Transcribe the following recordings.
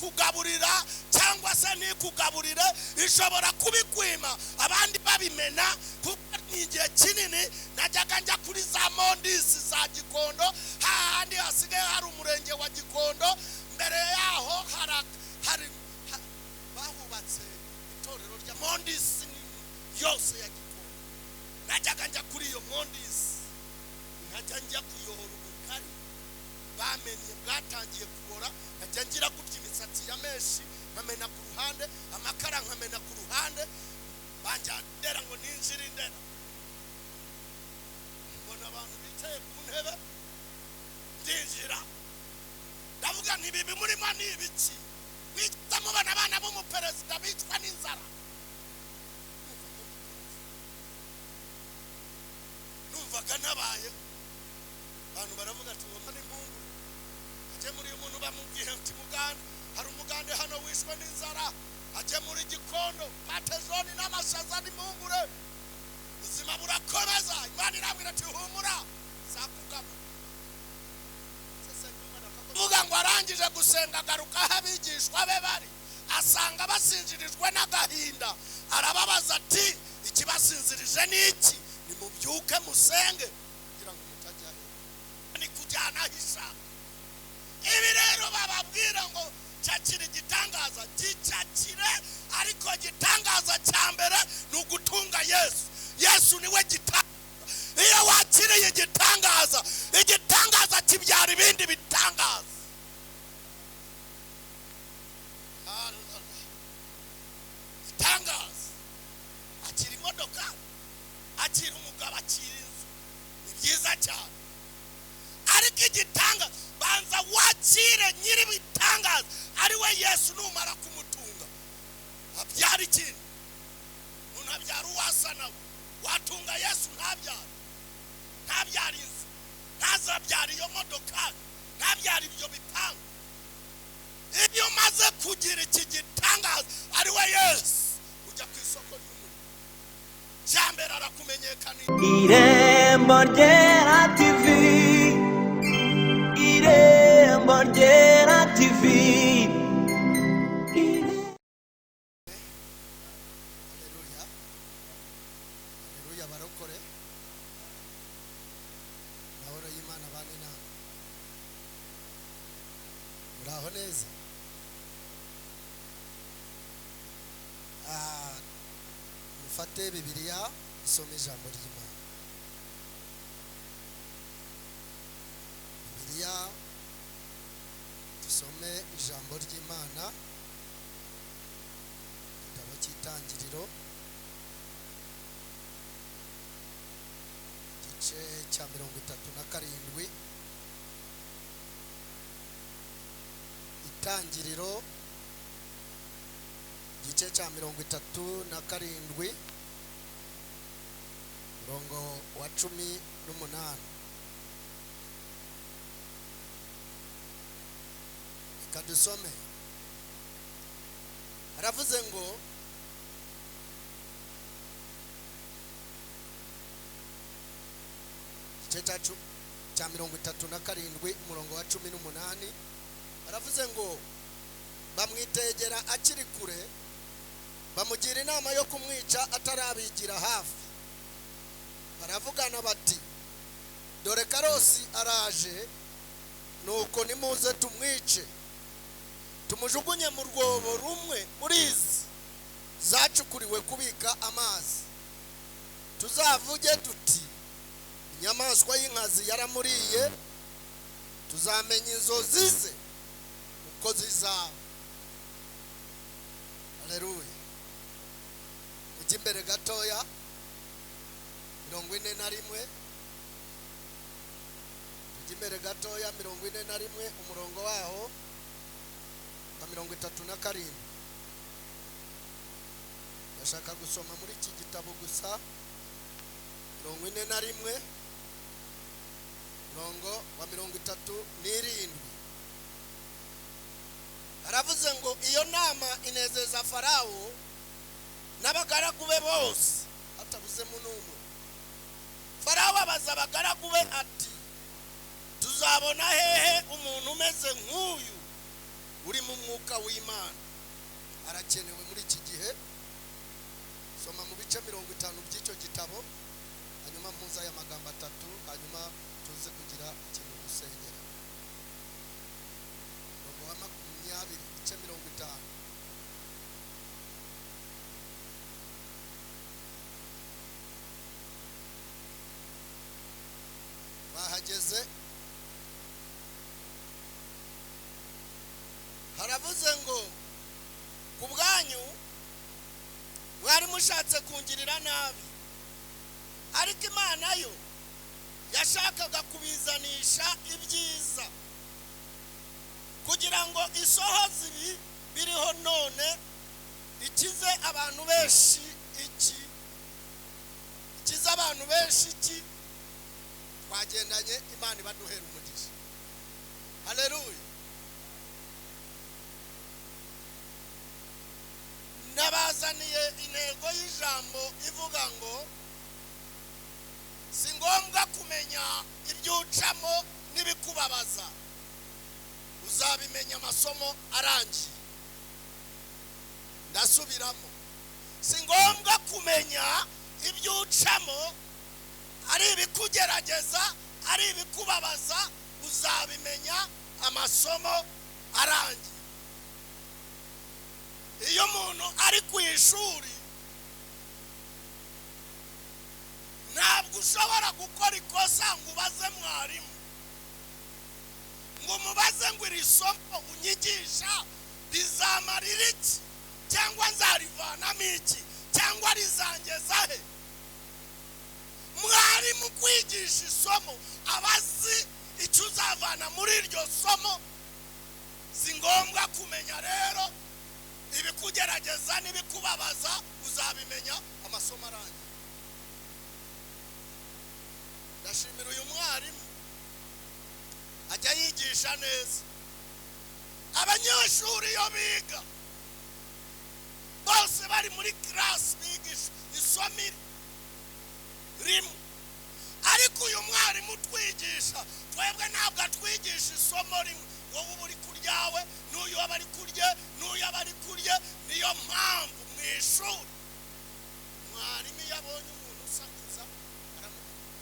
Ikugaburira cyangwa se ntikugaburire, ishobora kubikwima abandi babimena. Kuko ni igihe kinini najyaga njya kuri za Mondisi za Gikondo, hahandi hasigaye hari umurenge wa Gikondo. Mbere yaho hari bahubatse itorero rya Mondisi yose ya Gikondo. Najyaga njya kuri iyo Mondisi, nkajya njya kuyora ubugari bamenye bwatangiye kubora, nkajya ngira gutya imisatsi ya menshi nkamena ku ruhande, amakara nkamena ku ruhande, banjyandera ngo ninjire indera. Mbona abantu bicaye ku ntebe, ndinjira ndavuga nti ibi murimo ni ibiki? Mwita mubona abana b'umuperezida bicwa n'inzara. Numvaga nabaye. Abantu baravuga ati ngo ni impungure. Ajye muri uyu muntu bamubwiye ati mugande, hari umugande hano wishwe n'inzara, ajye muri Gikondo patezoni n'amashaza n'impungure. Ubuzima burakomeza. Imana irambwira ati humura zakugabura. Vuga ngo arangije gusenga agaruka aho abigishwa be bari, asanga basinzirijwe n'agahinda. Arababaza ati ikibasinzirije ni iki? Nimubyuke musenge kugira ngo mutajyayo. Ni kujyana aho ishaka. Ibi rero bababwira ngo cyakira igitangaza, gicakire, ariko gitangaza cya mbere ni ugutunga Yesu. Yesu niwe gitangaza. Iyo wakiriye igitangaza, igitangaza kibyara ibindi bitangaza. Igitangaza, akira imodoka, akira umugabo, akira inzu, ni byiza cyane. Ariko igitangaza, banza wakire nyiri bitangaza ari we Yesu. Numara kumutunga abyara ikindi. Umuntu abyara uwasa nawe. Watunga Yesu ntabyara, ntabyara inzu, ntazabyara iyo modoka, ntabyara ibyo bipangu. Iyo umaze kugira iki gitangaza ari we Yesu, ujya ku isoko ry'umurimo. Cyambere arakumenyekana. Irembo Ryera TV, Irembo Ryera TV. Haleluya, haleluya. Barokore, amahoro y'Imana bane namwe. Muraho neza. Mufate Bibiliya isome ijambo ry'Imana. Bibiliya dusome ijambo ry'Imana, igitabo cy'Itangiriro igice cya 37. Itangiriro igice cya 37 murongo wa 18. Reka dusome. Aravuze ngo igice cya 37 umurongo wa 18, aravuze ngo bamwitegera akiri kure, bamugira inama yo kumwica atarabigira hafi. Baravugana bati dore Karosi araje, nuko nimuze tumwice, tumujugunye mu rwobo rumwe muri izi zacukuriwe kubika amazi, tuzavuge tuti inyamaswa y'inkazi yaramuriye, tuzamenya inzozi ze uko zizaba. Haleluya. Ujya imbere gatoya, 41. Tujya imbere gatoya, 41 umurongo waho wa 37. Ndashaka gusoma muri iki gitabo gusa. 41 murongo wa 37. Aravuze ngo iyo nama inezeza Farawo n'abagaragu be bose, hatabuzemo n'umwe. Farawo abaza abagaragu be ati tuzabona hehe umuntu umeze nk'uyu Uri mu mwuka w'Imana arakenewe muri iki gihe. Soma mu bice 50 by'icyo gitabo, hanyuma mpuza aya magambo atatu, hanyuma tuze kugira ikintu dusengera. Umurongo wa 20 ibice 50. Bahageze. Haravuze ngo ku bwanyu mwari mushatse kungirira nabi, ariko Imana yo yashakaga kubizanisha ibyiza, kugira ngo isohoze ibi biriho none, ikize abantu benshi iki, ikize abantu benshi iki. Twagendanye, Imana ibaduhera umugisha. Haleluya. Nabazaniye intego y'ijambo ivuga ngo si ngombwa kumenya ibyo ucamo n'ibikubabaza, uzabimenya amasomo arangiye. Ndasubiramo, si ngombwa kumenya ibyo ucamo, ari ibikugerageza, ari ibikubabaza, uzabimenya amasomo arangiye. Iyo umuntu ari ku ishuri, ntabwo ushobora gukora ikosa ngo ubaze mwarimu, ngo umubaze ngo iri somo unyigisha rizamarira iki, cyangwa nzarivanamo iki, cyangwa rizangeza he. Mwarimu kwigisha isomo aba azi icyo uzavana muri iryo somo. Si ngombwa kumenya rero ibikugerageza n'ibikubabaza, uzabimenya amasomo arangiye. Ndashimira uyu mwarimu, ajya yigisha neza. Abanyeshuri iyo biga bose bari muri class bigisha isomo rimwe, ariko uyu mwarimu utwigisha twebwe ntabwo atwigisha isomo rimwe. Wowe uba uri kuryawe, n'uyu aba ari kurye, n'uyu aba ari kurye. Niyo mpamvu mu ishuri mwarimu iyo abonye umuntu usakuza aramubwira.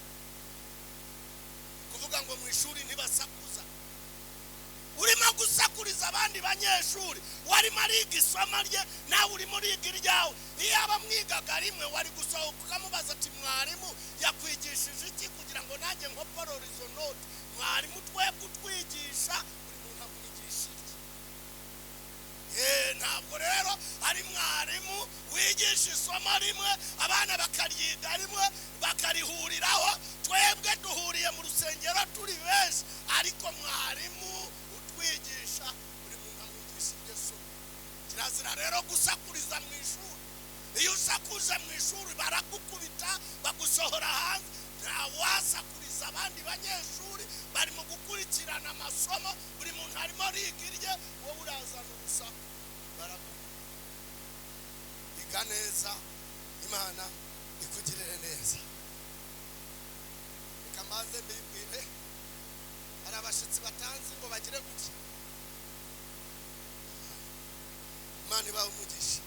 Kuvuga ngo mu ishuri ntibasakuza, urimo gusakuriza abandi banyeshuri, warimo ariga isomo rye, nawe urimo uriga iryawe. Iyo aba mwigaga rimwe, wari gusohoka ukamubaza ati mwarimu yakwigishije iki kugira ngo nanjye nkoporore izo note. Mwarimu twebwe utwigisha, buri muntu amwigisha irye. Ntabwo rero ari mwarimu wigisha isomo rimwe, abana bakaryiga rimwe, bakarihuriraho. Twebwe duhuriye mu rusengero turi benshi, ariko mwarimu utwigisha buri muntu amwigisha iryo somo. Kirazira rero gusakuriza mu ishuri. Iyo usakuje mu ishuri baragukubita, bagusohora hanze. Ntawasakuriza abandi banyeshuri, barimo gukurikirana amasomo, buri muntu arimo ariga irye, wowe urazana urusaku, baragukubita. Iga neza, Imana ikugirire neza. Reka maze mbibwire, hari abashitsi batanzi ngo bagire gutya. Imana ibahe umugisha.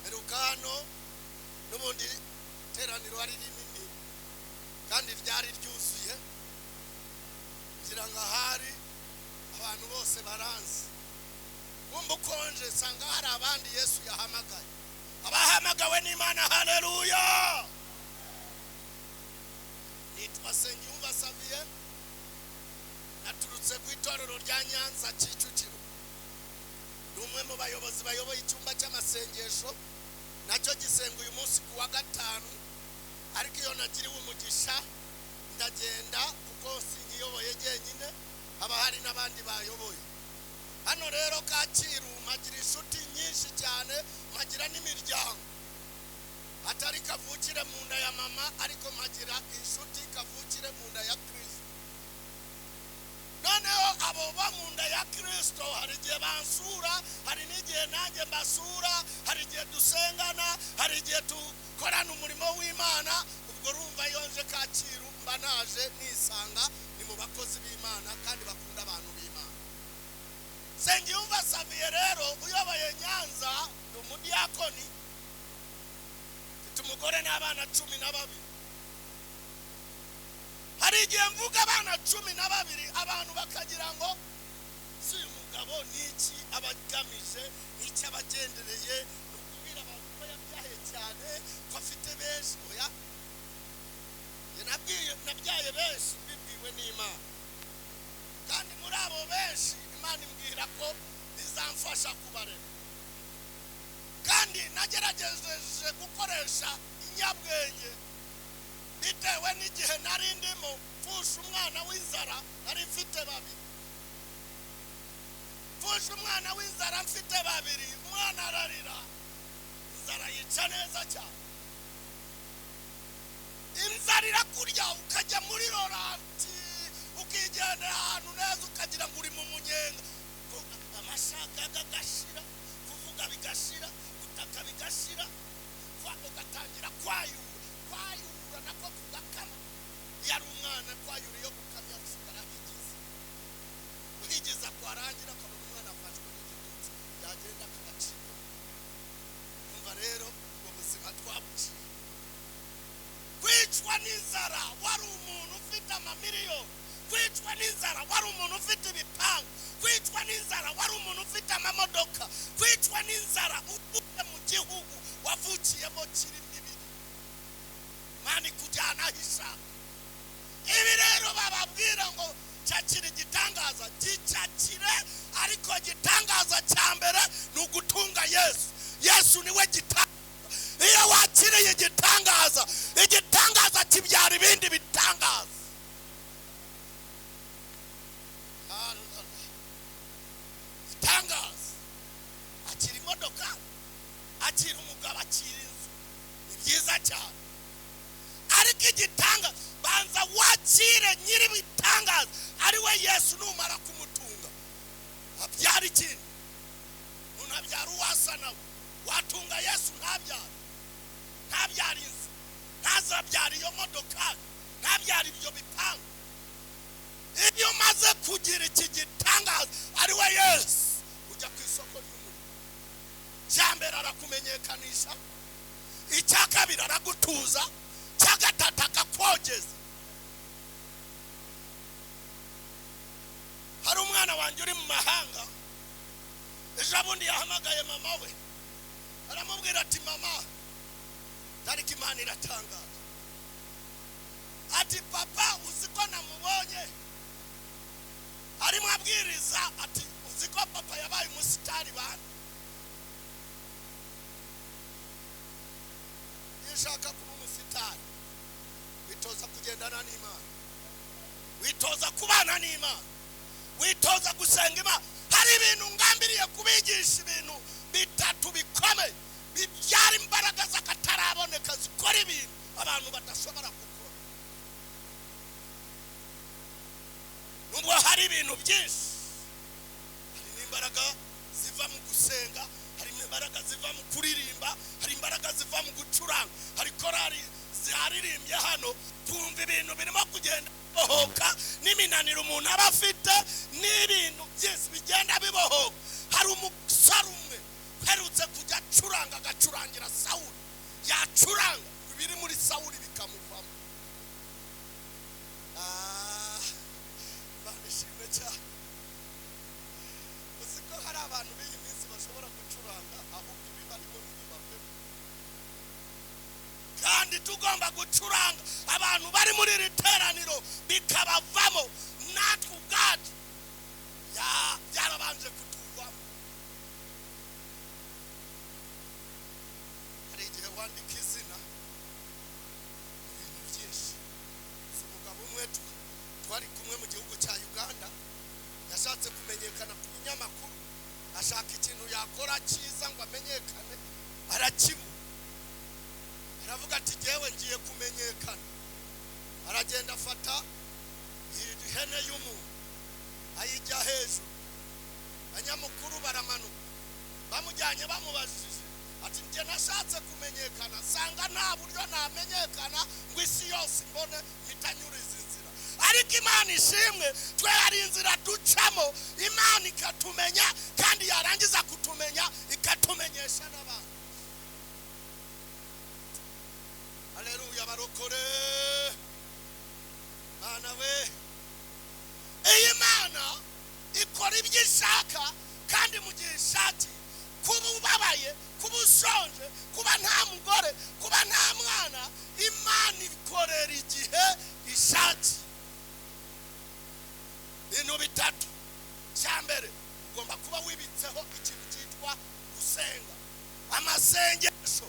Mperuka hano n'ubundi teraniro ari rinini kandi ryari ryuzuye, ngira ngo ahari abantu bose baranzi. Kumva ukonje, nsanga hari abandi Yesu yahamagaye, abahamagawe n'Imana. Haleluya. Nitwa Nsengiyumva Xavier, naturutse ku itorero rya Nyanza Kicukiro. Ni umwe mu bayobozi bayoboye icyumba cy'amasengesho, nacyo gisenga uyu munsi ku wa gatanu, ariko iyo nagiriwe umugisha ndagenda, kuko sinkiyoboye jyenyine, haba hari n'abandi bayoboye. Hano rero Kacyiru mpagira inshuti nyinshi cyane, mpagira n'imiryango atari kavukire mu nda ya mama, ariko mpagira inshuti kavukire mu nda ya Kristo. Noneho abo bo mu nda ya Kristo hari igihe bansura, hari n'igihe nanjye mbasura, hari igihe dusengana, hari igihe dukorana umurimo w'Imana. Ubwo urumva iyo nje Kacyiru mba naje nisanga ni mu bakozi b'Imana kandi bakunda abantu b'Imana. Nsengiyumva Saviye rero uyoboye Nyanza, ni umudiyakoni, mfite umugore n'abana 12. Hari igihe mvuga abana 12 abantu bakagira ngo si uyu mugabo niki abagamije, niki abagendereye, ni ukubwira abantu ko yabyaye cyane, ko afite benshi. Oya, nabyaye benshi bibwiwe n'Imana, kandi muri abo benshi Imana imbwira ko bizamfasha kubarera. Kandi nagerageje gukoresha inyabwenge bitewe n'igihe nari ndimo. Mfusha umwana w'inzara nari mfite 2, mfusha umwana w'inzara mfite 2, umwana ararira, inzara yica neza cyane. Inzara irakurya ukajya muri roranti, ukigendera ahantu neza, ukagira ngo uri mu munyenga, amashagaga agashira, kuvuga bigashira, gutaka bigashira, ugatangira kwayura, kwayura nako kugakama. Iyo ari umwana kwayura iyo gukamya asigara ahigiza, uhigiza kwarangira akabona umwana afashwe n'igitutsi, yagenda akabacika. Umva rero ubwo buzima twabuciye. Kwicwa n'inzara wari umuntu ufite amamiliyoni, kwicwa n'inzara wari umuntu ufite ibipangu, kwicwa n'inzara wari umuntu ufite amamodoka, kwicwa n'inzara uvuye mu gihugu wavukiyemo kirimo ibiri, Imana ikujyana aho ishaka. Ibi rero bababwira ngo cyakira igitangaza, gicakire, ariko igitangaza cya mbere ni ugutunga Yesu. Yesu niwe gitangaza. Iyo wakiriye igitangaza, igitangaza kibyara ibindi bitangaza. Igitangaza, akira imodoka, akira umugabo, akira inzu, ni byiza cyane. Ariko igitangaza, banza wakire nyiri bitangaza ari we Yesu. Numara kumutunga abyara ikindi, umuntu abyara uwasa nawe. Watunga Yesu ntabyara, ntabyara inzu, ntazabyara iyo modoka, ntabyara ibyo bipangu. Iyo umaze kugira iki gitangaza ari we Yesu, ujya ku isoko ry'umurimo. Icya mbere arakumenyekanisha, icya kabiri aragutuza, icya gatatu akakogeza. Hari umwana wanjye uri mu mahanga, ejo bundi yahamagaye mama we aramubwira ati mama, tariki Imana iratangaza. Ati papa, uzi ko namubonye arimo abwiriza, ati uzi ko papa yabaye umusitari bana. Iyo ushaka kuba umusitari witoza kugendana n'Imana, witoza kubana n'Imana, witoza gusenga Imana. Hari ibintu ngambiriye kubigisha, ibintu bitatu bikomeye bibyara imbaraga z'akataraboneka, zikora ibintu abantu badashobora gukora. Nubwo hari ibintu byinshi, hari n'imbaraga ziva mu gusenga, hari imbaraga ziva mu kuririmba, hari imbaraga ziva mu gucuranga. Hari korali zaririmbye hano, twumva ibintu birimo kugenda bibohoka, n'iminaniro umuntu aba afite, n'ibintu byinshi bigenda bibohoka. Hari umusore umwe uherutse kujya acuranga, agacurangira Sawuli, yacuranga ibiri muri Sawuli bikamuvamo. Imana ishimwe cyane. Uzi ko hari abantu b'iyi minsi bashobora gucuranga ahubwo ibibarimo ntibibavemo. Kandi tugomba gucuranga abantu bari muri iri teraniro bikabavamo, natwe ubwacu byarabanje kutuvamo. Hari igihe wandika izina ibintu byinshi. Si umugabo umwe twari kumwe mu gihugu cya Uganda, yashatse kumenyekana ku binyamakuru, ashaka ikintu yakora cyiza ngo amenyekane, arakibura. Aravuga ati jyewe ngiye kumenyekana. Aragenda afata ihene y'umuntu ayijya hejuru, abanyamukuru baramanuka bamujyanye, bamubajije ati njye nashatse kumenyekana, nsanga nta buryo namenyekana ngo isi yose imbone, mpita nyura izi nzira. Ariko Imana ishimwe, twe hari inzira ducamo, Imana ikatumenya, kandi yarangiza kutumenya ikatumenyesha n'abantu. Haleluya barokore Mana we. Iyi Mana ikora ibyo ishaka kandi mu gihe ishakiye. Kuba ubabaye, kuba ushonje, kuba nta mugore, kuba nta mwana, Imana ikorera igihe ishakiye. Ibintu bitatu. Cya mbere, ugomba kuba wibitseho ikintu cyitwa gusenga. Amasengesho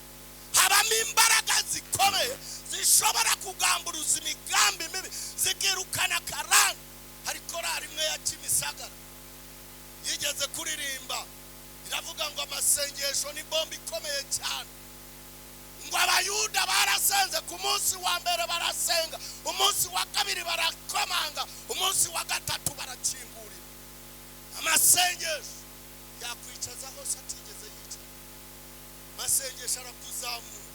habamo imbaraga zikomeye zishobora kugamburuza imigambi mibi, zikirukana karande. Hari korari imwe ya Kimisagara yigeze kuririmba iravuga ngo amasengesho ni bombe ikomeye cyane. Ngo Abayuda barasenze, ku munsi wa mbere barasenga, umunsi wa kabiri barakomanga, umunsi wa gatatu barakingurira. Amasengesho yakwicaza hose atigeze yicara. Amasengesho arakuzamura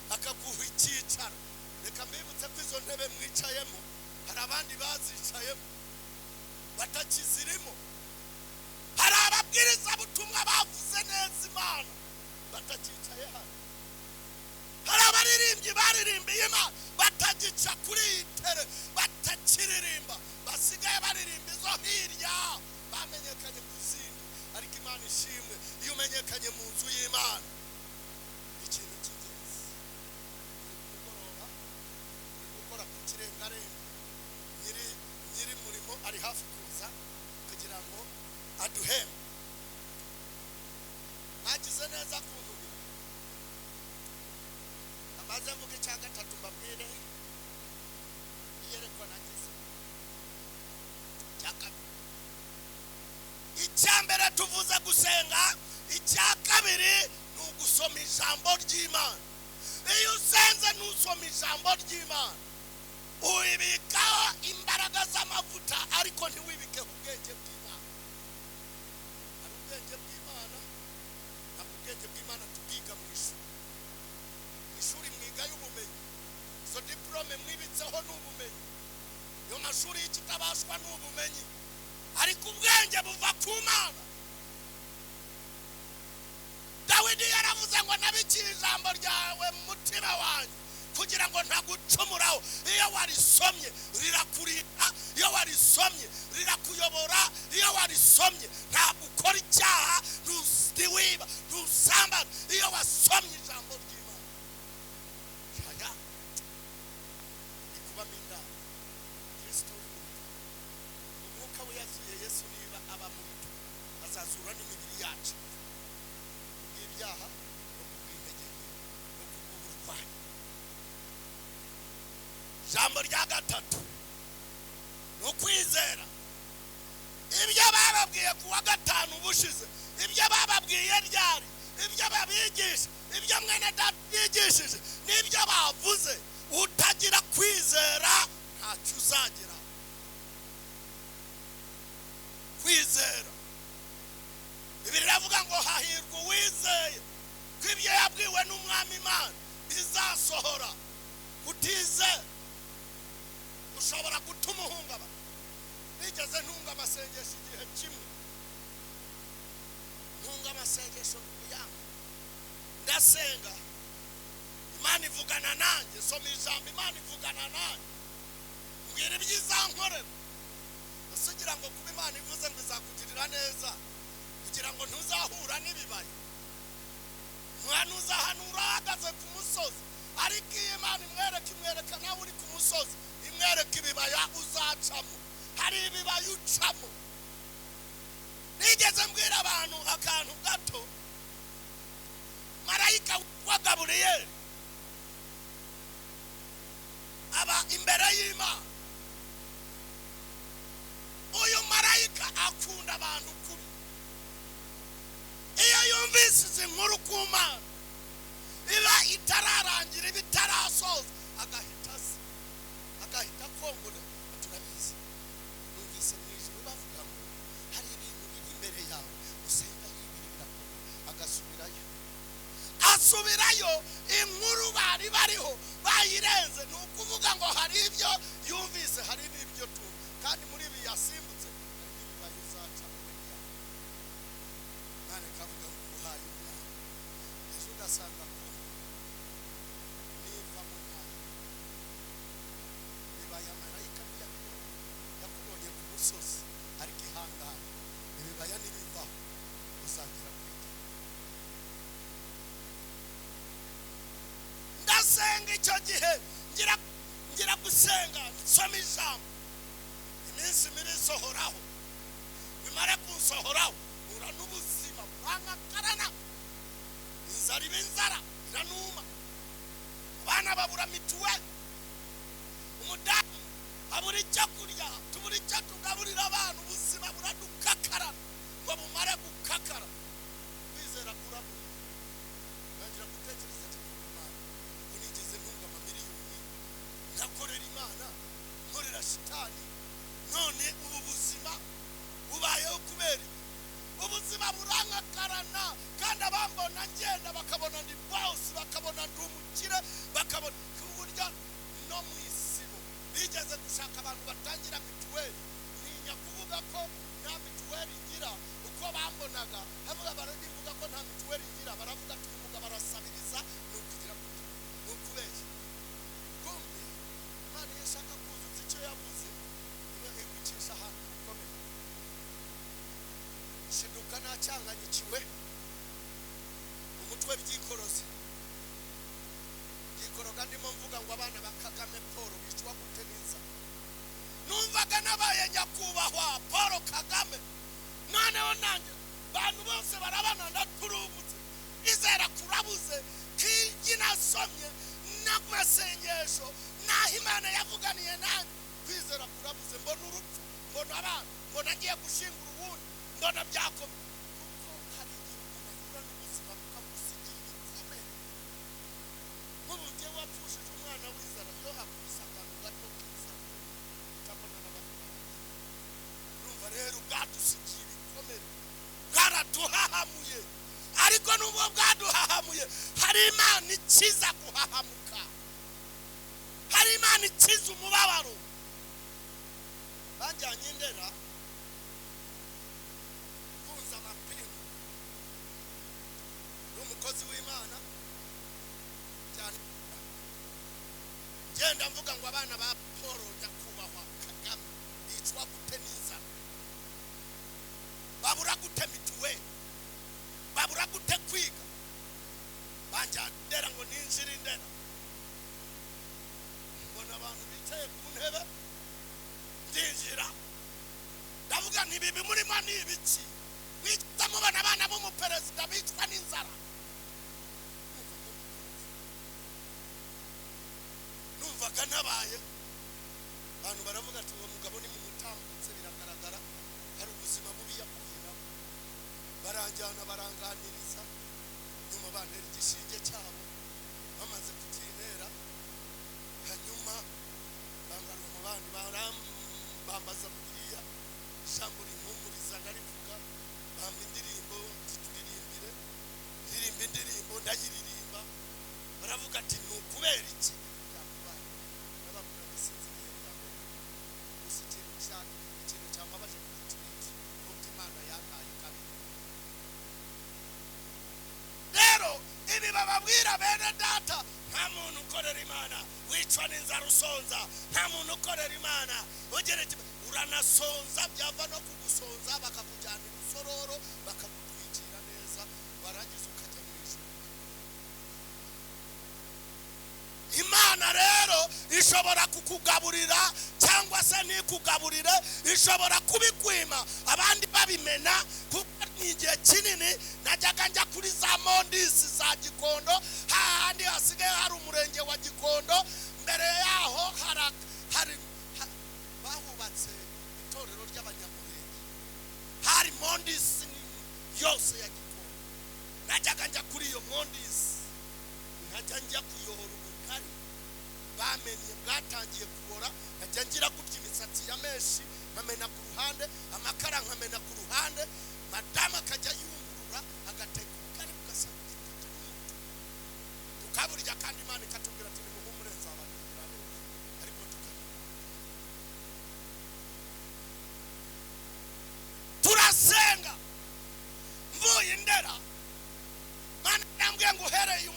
akaguha icyicaro. Reka mbibutse ko izo ntebe mwicayemo hari abandi bazicayemo batakizirimo. Hari ababwirizabutumwa bavuze neza Imana batakicaye hano. Hari abaririmbyi baririmbiye Imana batagica kuri iyi tere, batakiririmba, basigaye baririmba izo hirya, bamenyekanye ku zindi. Ariko Imana ishimwe, iyo umenyekanye mu nzu y'Imana, ikintu cy'ingenzi. Uri kumugoroba, uri gukora ku kirengarenga, nyiri murimo ari hafi kuza kugira ngo aduhembe. Mwagize neza kuntumira. Amaze mvuga icya gatatu, mbabwire iyerekwa nagize. Icya kabiri, icya mbere tuvuze gusenga, icya kabiri ni ugusoma ijambo ry'Imana. Iyo usenze ntusoma ijambo ry'Imana, ubikaho imbaraga z'amavuta, ariko ntiwibikeho ubwenge bw'Imana. Hari ubwenge bw'Imana, ntabwo ubwenge bw'Imana tubwiga mu ishuri. Mu ishuri mwiga y'ubumenyi, izo diporome mwibitseho ni ubumenyi, iyo mashuri y'ikitabashwa ni ubumenyi, ariko ubwenge buva ku Mana. Dawidi yaravuze ngo nabikiye ijambo ryawe mu mutima wanjye kugira ngo ntagucumuraho. Iyo warisomye rirakurinda, iyo warisomye rirakuyobora, iyo warisomye ntabwo ukora icyaha, ntiwiba, ntusambana. Iyo wasomye ijambo ry'Imana, aya rikubamo indani Kristo uri muri twe. Umwuka we yazuye Yesu, niba aba muri twe, azazura n'imibiri yacu kubw'ibyaha no kubw'intege nke no kubw'uburwayi. Ijambo rya gatatu ni ukwizera. Ibyo bababwiye ku wa gatanu ubushize, ibyo bababwiye ryari, ibyo babigisha, ibyo mwene data yigishije n'ibyo bavuze, utagira kwizera ntacyo uzagira. Kwizera, Bibiliya iravuga ngo hahirwa uwizeye ko ibyo yabwiwe n'Umwami Imana bizasohora. Utizera ushobora gutuma uhungabana. Nigeze ntunga amasengesho igihe kimwe, ntunga amasengesho n'ubuyanga, ndasenga, Imana ivugana nanjye, soma ijambo, Imana ivugana nanjye, mbwira ibyo izankorera. Ese ugira ngo kuba Imana ivuze ngo izakugirira neza, kugira ngo ntuzahura n'ibibaya? Ntuzahanura uhagaze ku musozi, ariko iyo Imana imwereka, imwereka nawe uri ku musozi, imwereka ibibaya uzacamo. Hari ibibaya ucamo. Nigeze mbwira abantu akantu gato. Marayika wa Gaburiyeli aba imbere y'Imana. Uyu marayika akunda abantu kubi. Iyo yumvise izi nkuru ku Mana, iba itararangira, iba itarasoza, agahita aza, agahita akongora. Turabizi, numvise mu ijuru bavuga ngo hari ibintu biri imbere yawe, usenga yibiri birakora. Agasubirayo, asubirayo, inkuru bari bariho. Bayirenze ni ukuvuga ngo hari ibyo yumvise, hari n'ibyo tumva, kandi muri ibi yasimbutse hari n'ibibaye uzacamo. Imana ikavuga ngo uhaye umwana, ejo ugasanga kumva niva mu ntayo ibibaya marayika yakubonye ku musozi, ariko ihangane, ibibaya nibivaho uzagera kuri. Ndasenga icyo gihe, ngira gusenga, nsoma ijambo, iminsi mibi isohoraho, bimare kunsohoraho ura n'ubuzima burankakarana, inzara iba inzara iranuma, abana babura mituweli, umudamu abura icyo kurya, tubura icyo tugaburira abana, ubuzima buradukakarana. Ngo bumare gukakara, kwizera kurabura, ntangira gutekereza ati Imana, ubu nigeze ntunga amamiliyoni, nkakorera Imana, nkorera shitani, none ubu buzima bubayeho kubera iki? Ubuzima burankakarana, kandi abambona ngenda bakabona ndi bosi, bakabona ndi umukire, bakabona ku buryo no mu isibo bigeze gushaka abantu batangira mituweli, ntinya kuvuga ko nta mituweli ngira. Uko bambonaga havuga, barabivuga ko nta mituweli ngira, baravuga ati uyu mugabo arasabiriza, ni ukugira gute, ni ukubeshya. Kumbi Imana iyo ishaka kuzuza icyo yavuze iba igucisha ahantu hakomeye. Shiduka nacyanganyikiwe umutwe, byikoroze byikoroga, ndimo mvuga ngo abana ba Kagame Paul bicwa gute n'inzara? Numvaga nabaye nyakubahwa Paul Kagame, noneho nanjye bantu bose barabana ndaturubutse, izera kurabuze, kigi nasomye n'amasengesho n'aho Imana yavuganiye nanjye, kwizera kurabuze. Mbona urupfu, mbona abana, mbona ngiye gushingura uwundi, mbona byakomeye, kuko hari igihe umuntu ahura n'ubuzima bukamusigira ibikomere. Nk'ubu njyewe wapfushije umwana w'inzara, iyo hakubise akantu gato k'inzara utabona n'abaturage. Urumva rero bwadusigiye ibikomere, bwaraduhahamuye, ariko nubwo bwaduhahamuye hari Imana ikiza guhahamuka, hari Imana ikiza umubabaro. Banjyanye Indera mfunze amapingu, ni umukozi w'Imana cyane, ngenda mvuga ngo abana ba Paul nyakubahwa Kagame bicwa gute n'inzara, babura gute mituweli, babura gute kwiga? Banjyana Indera ngo ninjire Indera, mbona abantu bicaye ku ntebe, ndinjira ndavuga nti ibi murimo ni ibiki? Mwita mubona abana b'umuperezida bicwa n'inzara? Numvaga nabaye, abantu baravuga ati uwo mugabo ni mumutambutse, biragaragara hari ubuzima bubi yahuye nabo. Baranjyana baranganiriza, nyuma bantera igishinge cyabo, bamaze kukintera hanyuma bangarura mu bandi, barambambaza Bibiliya, ijambo rimpumuriza ndarivuga, bamba indirimbo zituririmbire, ndirimba indirimbo ndayiririmba, baravuga ati ni ukubera iki byakubaye? Ndababwira ngo sinzi ibihe byambere, gusa ikintu cyambabaje kuruta ibindi ni uko Imana yantaye kabiri. Rero ibi bababwira bene data, nta muntu ukorera Imana wicwa n'inzara usonza, nta muntu ukorera Imana ugira iti uranasonza, byava no kugusonza bakakujyana irusororo bakagutwikira neza, warangiza ukajya mu ijuru. Imana rero ishobora kukugaburira cyangwa se ntikugaburire, ishobora kubikwima abandi babimena, kuko ni igihe kinini najyaga njya kuri za mondisi za Gikondo, hahandi hasigaye hari umurenge wa Gikondo, mbere yaho hari bahubatse itorero ry'abanyamurenge, hari mondisi nini yose ya Gikondo. Najyaga njya kuri iyo mondisi, nkajya njya kuyora ubugari bamenye bwatangiye kubora, nkajya ngira gutya imisatsi ya menshi nkamena ku ruhande, amakara nkamena ku ruhande, madamu akajya yungurura agateka ubugari bugasa n'umutuku, tukaburya, kandi Imana ikatubwira ati nimuhumure.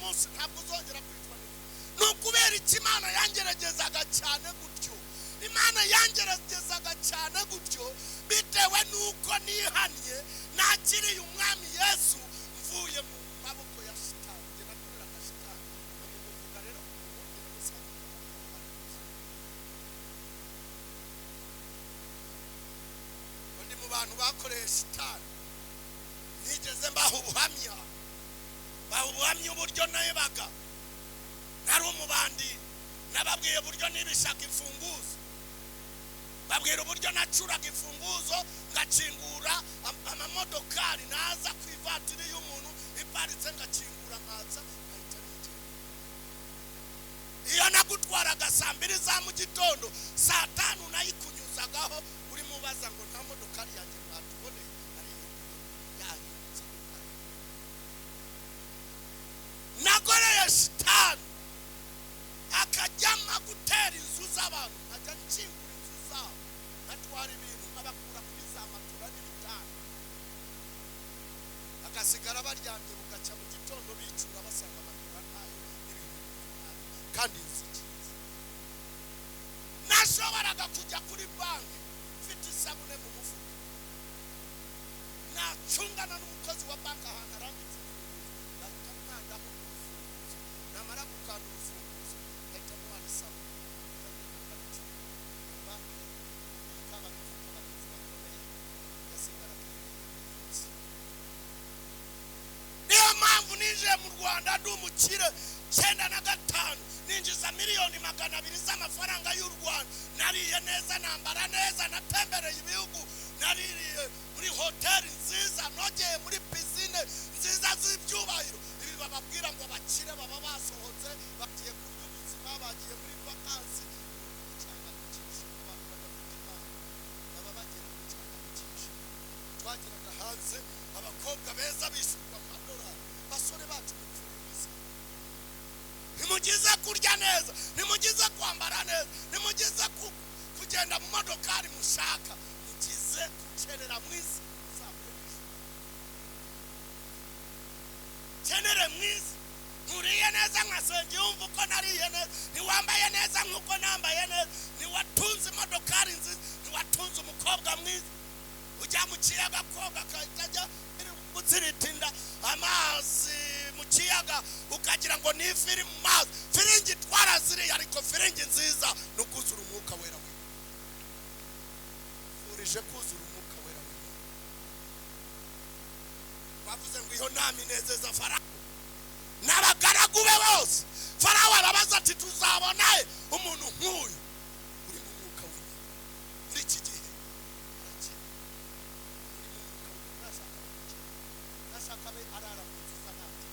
munsi ntabwo uzongera kwicwa n'inzara. Ni ukubera iki Imana yangeragezaga cyane gutyo? Imana yangeragezaga cyane gutyo bitewe n'uko nihannye, nakiriye Umwami Yesu, mvuye mu maboko ya shitani. Njye nakoreraga shitani, bamuvuga rero undi mu bantu bakoreye shitani. Nigeze mbaha ubuhamya, baha ubuhamya uburyo nabaga nari umubandi. Nababwiye uburyo nibishaka imfunguzo, babwira uburyo nacuraga imfunguzo ngakingura amamodokari, naza ku ivatiri y'umuntu iparitse ngakingura nkaza nkahita nigenda. Iyo nagutwaraga saa 2 za mu gitondo, saa 5 nayikunyuzagaho urimo ubaza ngo nta modokari yanjye mwatuboneye, ari yahindutse. Nagoreye shitani akajyama gutera inzu z'abantu, nkajya nkingura inzu zabo nkatwara ibintu nkabakura kuri za matora n'ibitanda, bagasigara baryamye, bugacya mu gitondo bicura basanga amatora ntayo n'ibintu ntayo kandi inzu ikinze. Nashoboraga kujya kuri banki mfite isabune mu mufuka, nacungana n'umukozi wa banki ahantu arambitse imfunguzo, ngahita nkandaho urufunguzo, namara gukanda urufunguzo ngahita ntwara isabune nkagenda nkabicura. Iyo banki ikaba ifite abakozi bakomeye, igasigara iherereye. Niyo mpamvu ninjiye mu Rwanda ndi umukire 95, ninjiza 200 miliyoni z'amafaranga y'u Rwanda. Nariye neza, nambara neza, natembereye ibihugu, naririye muri hoteli nziza, nogeye muri pisine nziza z'ibyubahiro. Ibi bababwira ngo abakire baba basohotse bagiye kurya ubuzima, bagiye muri vakansi, abantu badafite Imana baba bagiye gucanganyikisha. Twageraga hanze abakobwa beza bishyurwa amadolari, basore bacu mupfuye ubusa. Ntimugize kurya neza, ntimugize kwambara neza, ntimugize kugenda mu modokari mushaka, mugize gukerera mu isi. Kenere mu isi, nturiye neza nka yumva uko nariye neza, ntiwambaye neza nk'uko nambaye neza, ntiwatunze imodokari nziza, ntiwatunze umukobwa mwiza. Ujya mu kiyaga koga akahita ajya gutsiritinda amazi mu kiyaga, ukagira ngo ni ifi iri mu mazi. Firingi twaraziriye, ariko firingi nziza ni ukuzura Umwuka Wera w'Imana. Furije kuzura Umwuka Wera w'Imana. Bavuze ngo iyo nama inezeza Farawo n'abagaragu be bose. Farawo arabaza ati tuzabona he umuntu nk'uyu uri mu Mwuka w'Imana? Muri iki gihe arakira uri mu Mwuka w'Imana, nashaka abakire, nashaka abe arara mu nzu z'abandi,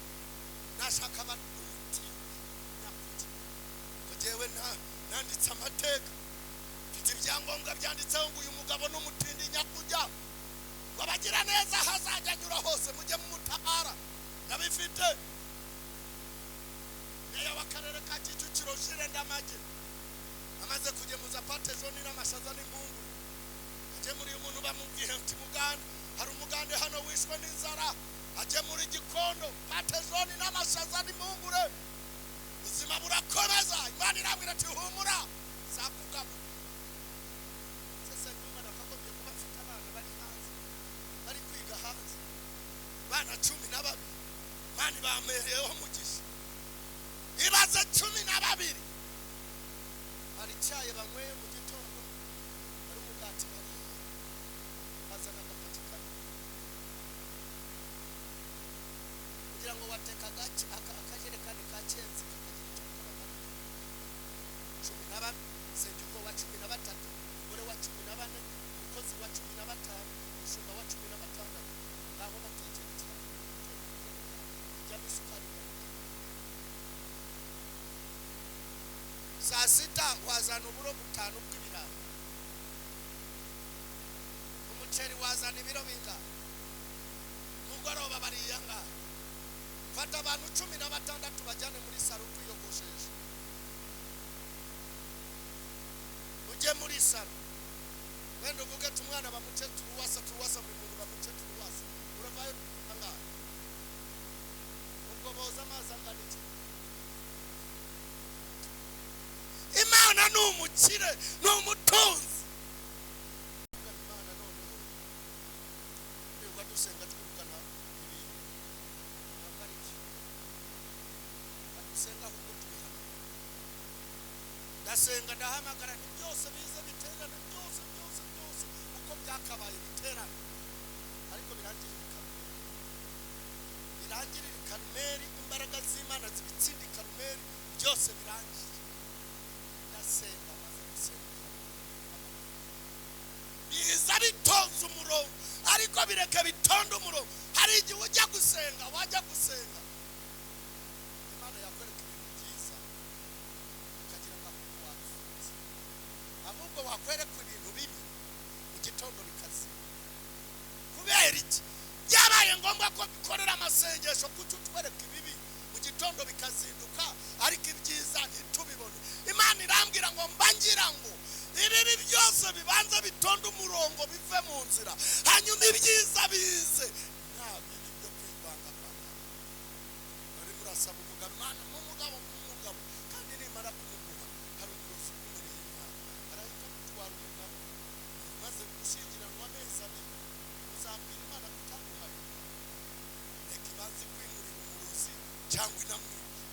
nashaka aba umuti nyakujya. Njyewe nanditse amateka, mfite ibyangombwa byanditseho ngo uyu mugabo ni umutindi nyakujya, ngo abagira neza hazajya anyura hose mujye mumutabara. Ndabifite. Meya w'akarere ka Kicukiro Jire Ndamage amaze kugemuza pate joni n'amashaza n'impungure, agemuriye umuntu bamubwiye ati mugande, hari umugande hano wishwe n'inzara, agemura igikondo pate joni n'amashaza n'impungure. Ubuzima burakomeza. Imana irabwira ati humura nzakugabura. Sese nyuma nakagombye kuba mfite abana bari hanze, bari kwiga hanze, bana 12. Imana ibamereyeho umugisha. Ibaze 12, hari icyayi banyweye mu gitondo, hari umugati bariye, bazana agapaki kamwe kugira ngo wateka akajerekani ka cyenzi kakagira icyo kabamarira. 14, Sebyuko wa 13, umugore wa 14, umukozi wa 15, umushumba wa 16. Ngaho batekera icyayi ijyamo isukari. Saa 6 wazana uburo 5 bw'ibirayi, umuceri wazana ibiro bingahe, mugoroba bariye angahe? Fata abantu 16 bajyane muri saro kwiyogoshesha. Ujye muri saro wenda uvuge ati umwana bamuce turuwasa, turuwasa, buri muntu bamuce turuwasa, uravayo angahe? Ubwo Woza amazi angana iki? Imana ni umukire, ni umutunzi. Imana noneho twirirwa dusenga twirukana ibintu, ntabwo ari byo. Dusenga ahubwo tubihana. Ndasenga, ndahamagara, ni byose bize biterana, byose byose byose uko byakabaye biterana, ariko birangirira i Karumeli, birangirira i Karumeli. Imbaraga z'Imana zibitsinda i Karumeli, byose birangire. Ndasenga, maze gusenga biza bitonze umurongo, ariko bireke bitonde umurongo. Hari igihe ujya gusenga, wajya gusenga Imana yakwereka ibintu byiza ukagira ngo ahubwo wabifunze, ahubwo wakwereka ibintu bibi mu gitondo bikazima. Kubera iki? Byabaye ngombwa ko bikorera amasengesho, kuki utwereka ibibi mu gitondo bikazinduka ariko ibyiza ntitubibone? Imana irambwira ngo mba ngira ngo ibibi byose bibanza bitonde umurongo bive mu nzira, hanyuma ibyiza bize, nta bibi byo kwivangavanga. Urimo urasaba umugabo, Imana n'umugabo umugabo, kandi nimara kumuguha hari umurozi ukumereye nabi, arahita agutwara umugabo. Maze gushyingiranwa amezi 2, uzabwira Imana kutaguhaye? Reka ibanze kwimurira umurozi cyangwa inamwica.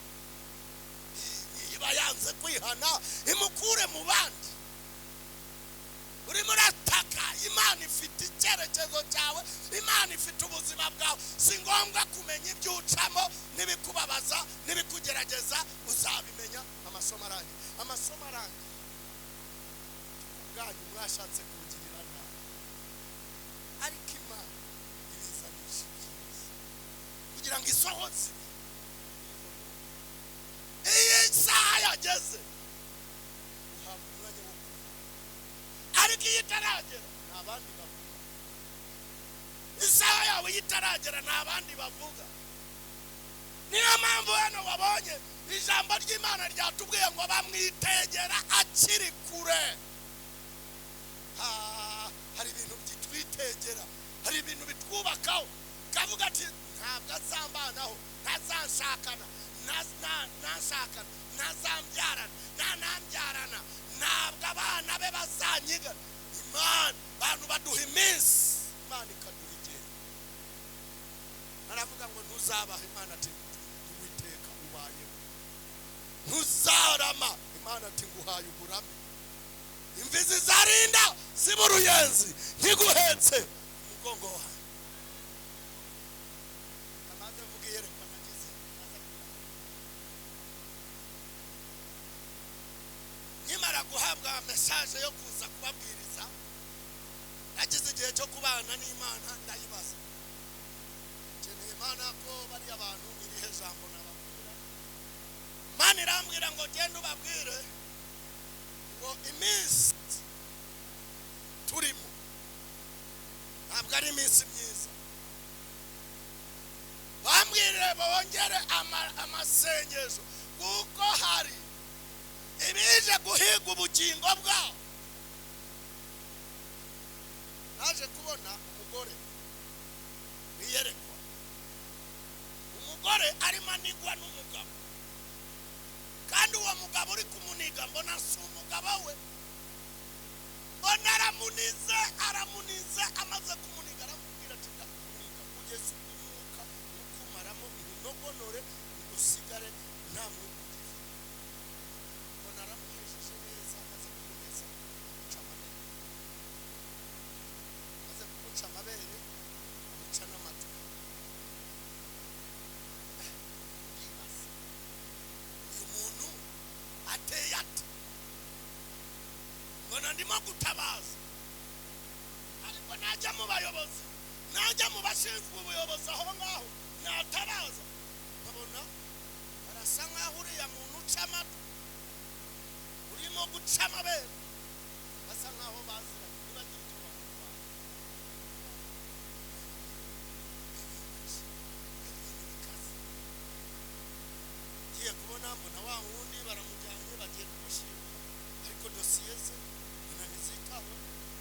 Niba yanze kwihana, imukure mu bandi. Urimo urataka, Imana ifite icyerekezo cyawe, Imana ifite ubuzima bwawe. Si ngombwa kumenya ibyo ucamo n'ibikubabaza n'ibikugerageza, uzabimenya amasomo arangiye. Amasomo arangiye ubwanyu mwashatse kungirira nabi, ariko Imana ibizanisha ibyiza kugira ngo isohoze. Iyo isaha yageze uhabwa umwanya wo kuvuga, ariko iyo itaragera nta bandi bavuga. Isaha yawe iyo itaragera nta bandi bavuga. Niyo mpamvu hano wabonye ijambo ry'Imana ryatubwiye ngo bamwitegera akiri kure. Hari ibintu byitwitegera, hari ibintu bitwubakaho, kavuga ati ntabwo azambanaho, ntazanshakana, ntashakana, ntazambyarana, ntanambyarana, ntabwo abana be bazanyiga. Imana, abantu baduha iminsi, Imana ikaduha igihe. Aravuga ngo ntuzabaho, Imana ati Uwiteka ubayeho. Ntuzarama, Imana ati nguhaye uburame. Imvi zizarinda ziba uruyenzi, ntiguhetse umugongo wawe. Amaze mvuga iyerekwa nagize, nkimara guhabwa message yo kuza kubabwiriza, nagize igihe cyo kubana n'Imana, ndayibaza nkeneye Imana ko bariya bantu irihe jambo nababwira. Imana irambwira ngo genda ubabwire ngo iminsi turimo ntabwo ari iminsi myiza. Bambwire bongere amasengesho, kuko hari ibije guhiga ubugingo bwabo. Naje kubona umugore wiyerekwa, umugore arimo anigwa n'umugabo, kandi uwo mugabo uri kumuniga mbona si umugabo we, mbona aramunize, aramunize, amaze kumuniga aramubwira ati ndakuniga kugeza ubwo umwuka ukumaramo unogonore usigare nta mwuka ugifite. Mbona aramuhesheje neza, amaze kumuheza amuca amabere, amaze kumuca amabere amuca n'amatwi. Ndibaza uyu muntu ateye ate? Mbona ndimo gutabaza, ariko najya mu bayobozi, najya mu bashinzwe ubuyobozi aho ngaho natabaza, nkabona barasa nkaho uriya muntu uca amatwi urimo guca amabere basa nkaho baziranye, ntibagire icyo bamutwara. Ibintu bikaze. Ngiye kubona mbona wa wundi baramujyanye bagiye kumushyingura, ariko dosiye ze mbona ntizitaho,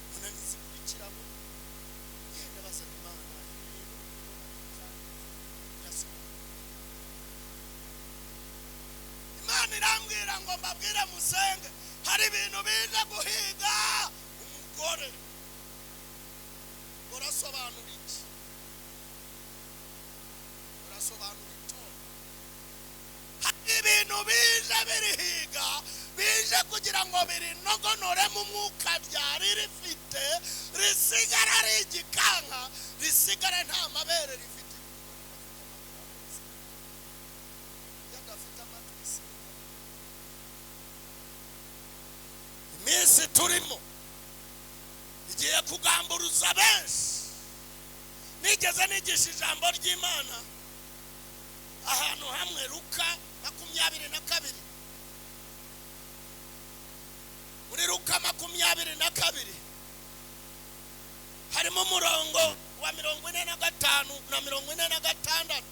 mbona ntizikurikiranywe. Yenda bazana Imana, ibi bintu mbona birasohoka. Ndagira ngo mbabwire musenge, hari ibintu biza guhiga umugore. Urasobanura iki? Urasobanura itora. Hari ibintu biza birihiga, bije kugira ngo birinogonore mu mwuka byari rifite, risigara ari igikanka, risigare nta mabere rifite. Iminsi turimo igiye kugamburuza benshi. Nigeze nigisha ijambo ry'Imana ahantu hamwe, Luka 22. Muri Luka 22 harimo umurongo wa 45 na 46.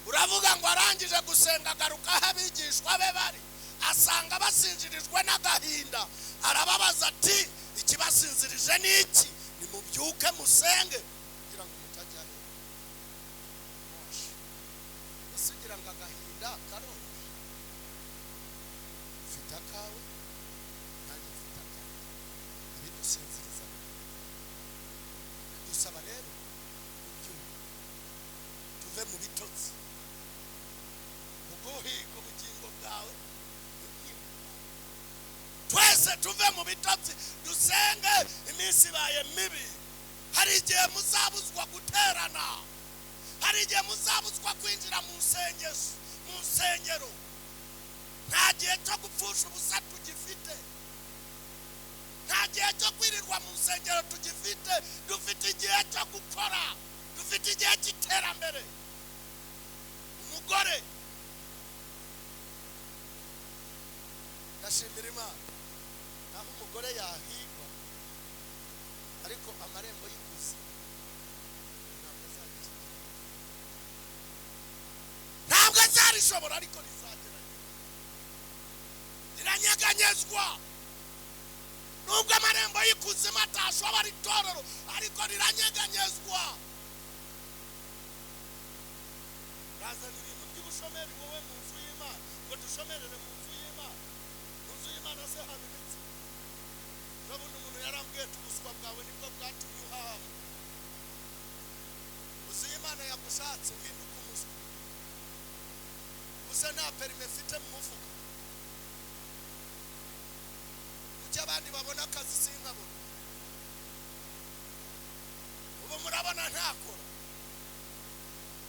Uravuga ngo arangije gusenga agaruka aho abigishwa be bari, asanga basinzirijwe n'agahinda. Arababaza ati ikibasinzirije ni iki? Nimubyuke musenge kugira ngo mutajya he. Ese ugira ngo agahinda karoroshye? Ufite akawe, nanjye mfite akanjye. Ibidusinziriza bidusaba rero kubyuka tuve mu bitotsi, uguhiga ubugingo bwawe. Twese tuve mu bitotsi dusenge. Iminsi ibaye mibi. Hari igihe muzabuzwa guterana, hari igihe muzabuzwa kwinjira mu nsengero. Nta gihe cyo gupfusha ubusa tugifite, nta gihe cyo kwirirwa mu nsengero tugifite. Dufite igihe cyo gukora, dufite igihe cy'iterambere. Umugore, ndashimira Imana aho umugore yahigwa, ariko amarembo y'ikuzimu ntabwo azarishobora, ariko rizagerageza. Riranyeganyezwa. Nubwo amarembo y'ikuzimu atashobora itorero, ariko riranyeganyezwa. Razana ibintu by'ubushomeri wowe mu nzu y'Imana, ngo dushomerere mu nzu y'Imana. Mu nzu y'Imana se haba imitsi? Urabona umuntu yarambwiye ati ubuswa bwawe nibwo bwatumye uhaha. Uzi Imana yagushatse uhinduka umuswa. Gusa nta perime mfite mu mufuka. Kuki abandi babona akazi sinkabona? Ubu murabona ntakora.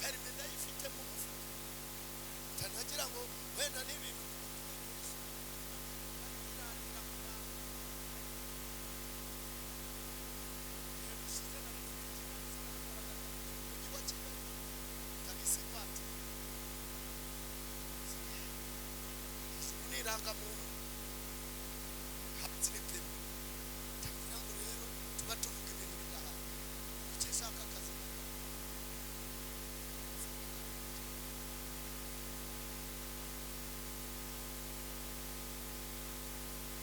Perime ndayifite mu mufuka. Ntanagira ngo wenda n'ibintu. Irangamuntu hatsi n'ipeme. Ndagira ngo rero tuba tuvuga ibintu bidahari. Kuki nshaka akazi?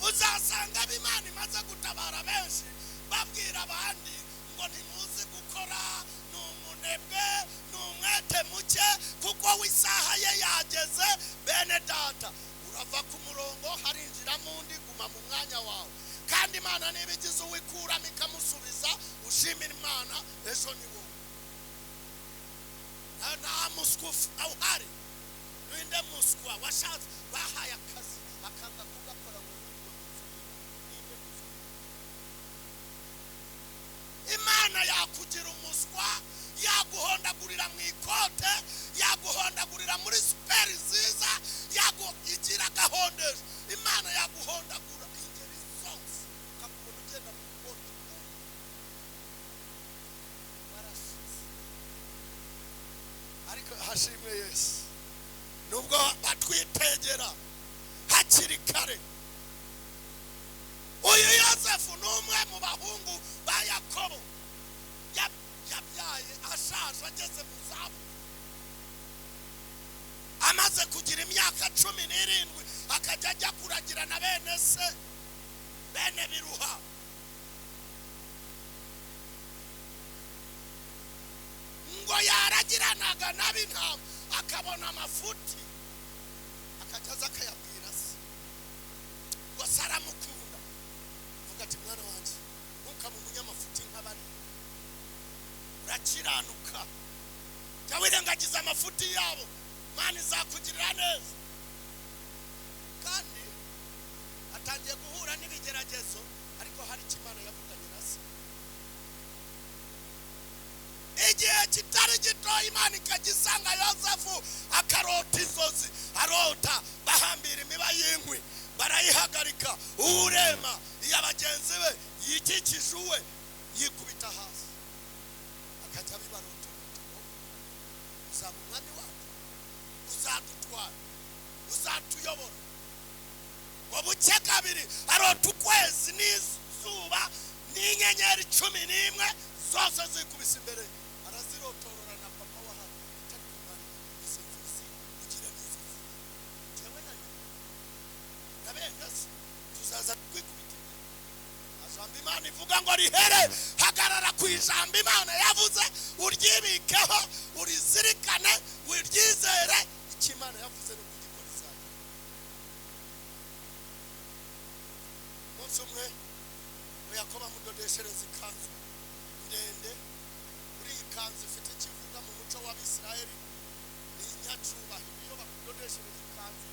Uzasanga ab'Imana imaze gutabara benshi babwira abandi ngo ntimuzi gukora, ni umunebwe, ni umwete muke, kuko w'isaha ye yageze. Bene data, urava ku murongo harinjiramo undi, guma mu mwanya wawe. Kandi Imana niba igize uwikuramo ikamusubiza, ushimira Imana, ejo ni wowe. Nta muswa uhari. Ninde muswa washatse bahaye akazi akanga kugakora ngo ninde muswa? Imana yakugira umuswa, yaguhondagurira mu ikote, yaguhondagurira muri superi nziza, yagugira agahondesho. Imana yaguhondagura ingeri zose, ukakubona ugenda mu ikote warashize. Ariko hashimwe Yesu, nubwo batwitegera hakiri kare. Uyu Yosefu ni umwe mu bahungu ba Yakobo yabyaye ashaje ageze mu zabukuru, amaze kugira imyaka 17, akajya ajya kuragira na bene se, bene Biruha. Ngo yaragiranaga n'ab'intama, akabona amafuti akajya aza akayabwira se. Saramukunda vuga ati mwana wanjye ntukabe umunyamafuti nk'abari, urakiranuka, jya wirengagiza amafuti yabo, Imana izakugirira neza. Kandi atangiye guhura n'ibigeragezo, ariko hari icyo Imana yavuganye na se. Igihe kitari gito Imana ikagisanga Yosefu akarota inzozi, arota bahambira imiba y'inkwi barayihagarika, urema iya bagenzi be yikikije uwe yikubita hasi, akajya bibarota uzaba umwami wacu, uzadutwara, uzatuyobora. Ngo buke kabiri arota ukwezi n'izuba n'inyenyeri 11 zose zikubise imbere, arazirotorora na papa wahano atari kumara izo nzozi ugira n'izozi jewe na nyuma na bene se tuzaza kwikubita imbere. Ijambo Imana ivuga ngo rihere, hagarara ku ijambo Imana yavuze, uryibikeho, urizirikane, uryizere. Icyo Imana yavuze ni ukugikora izajya. Umunsi umwe ngo Yakobo amudodeshereza ikanzu ndende. Muri iyi kanzu ifite ikivuga mu muco w'Abisirayeli ni inyacyubahiro. Iyo bakudodeshereza ikanzu,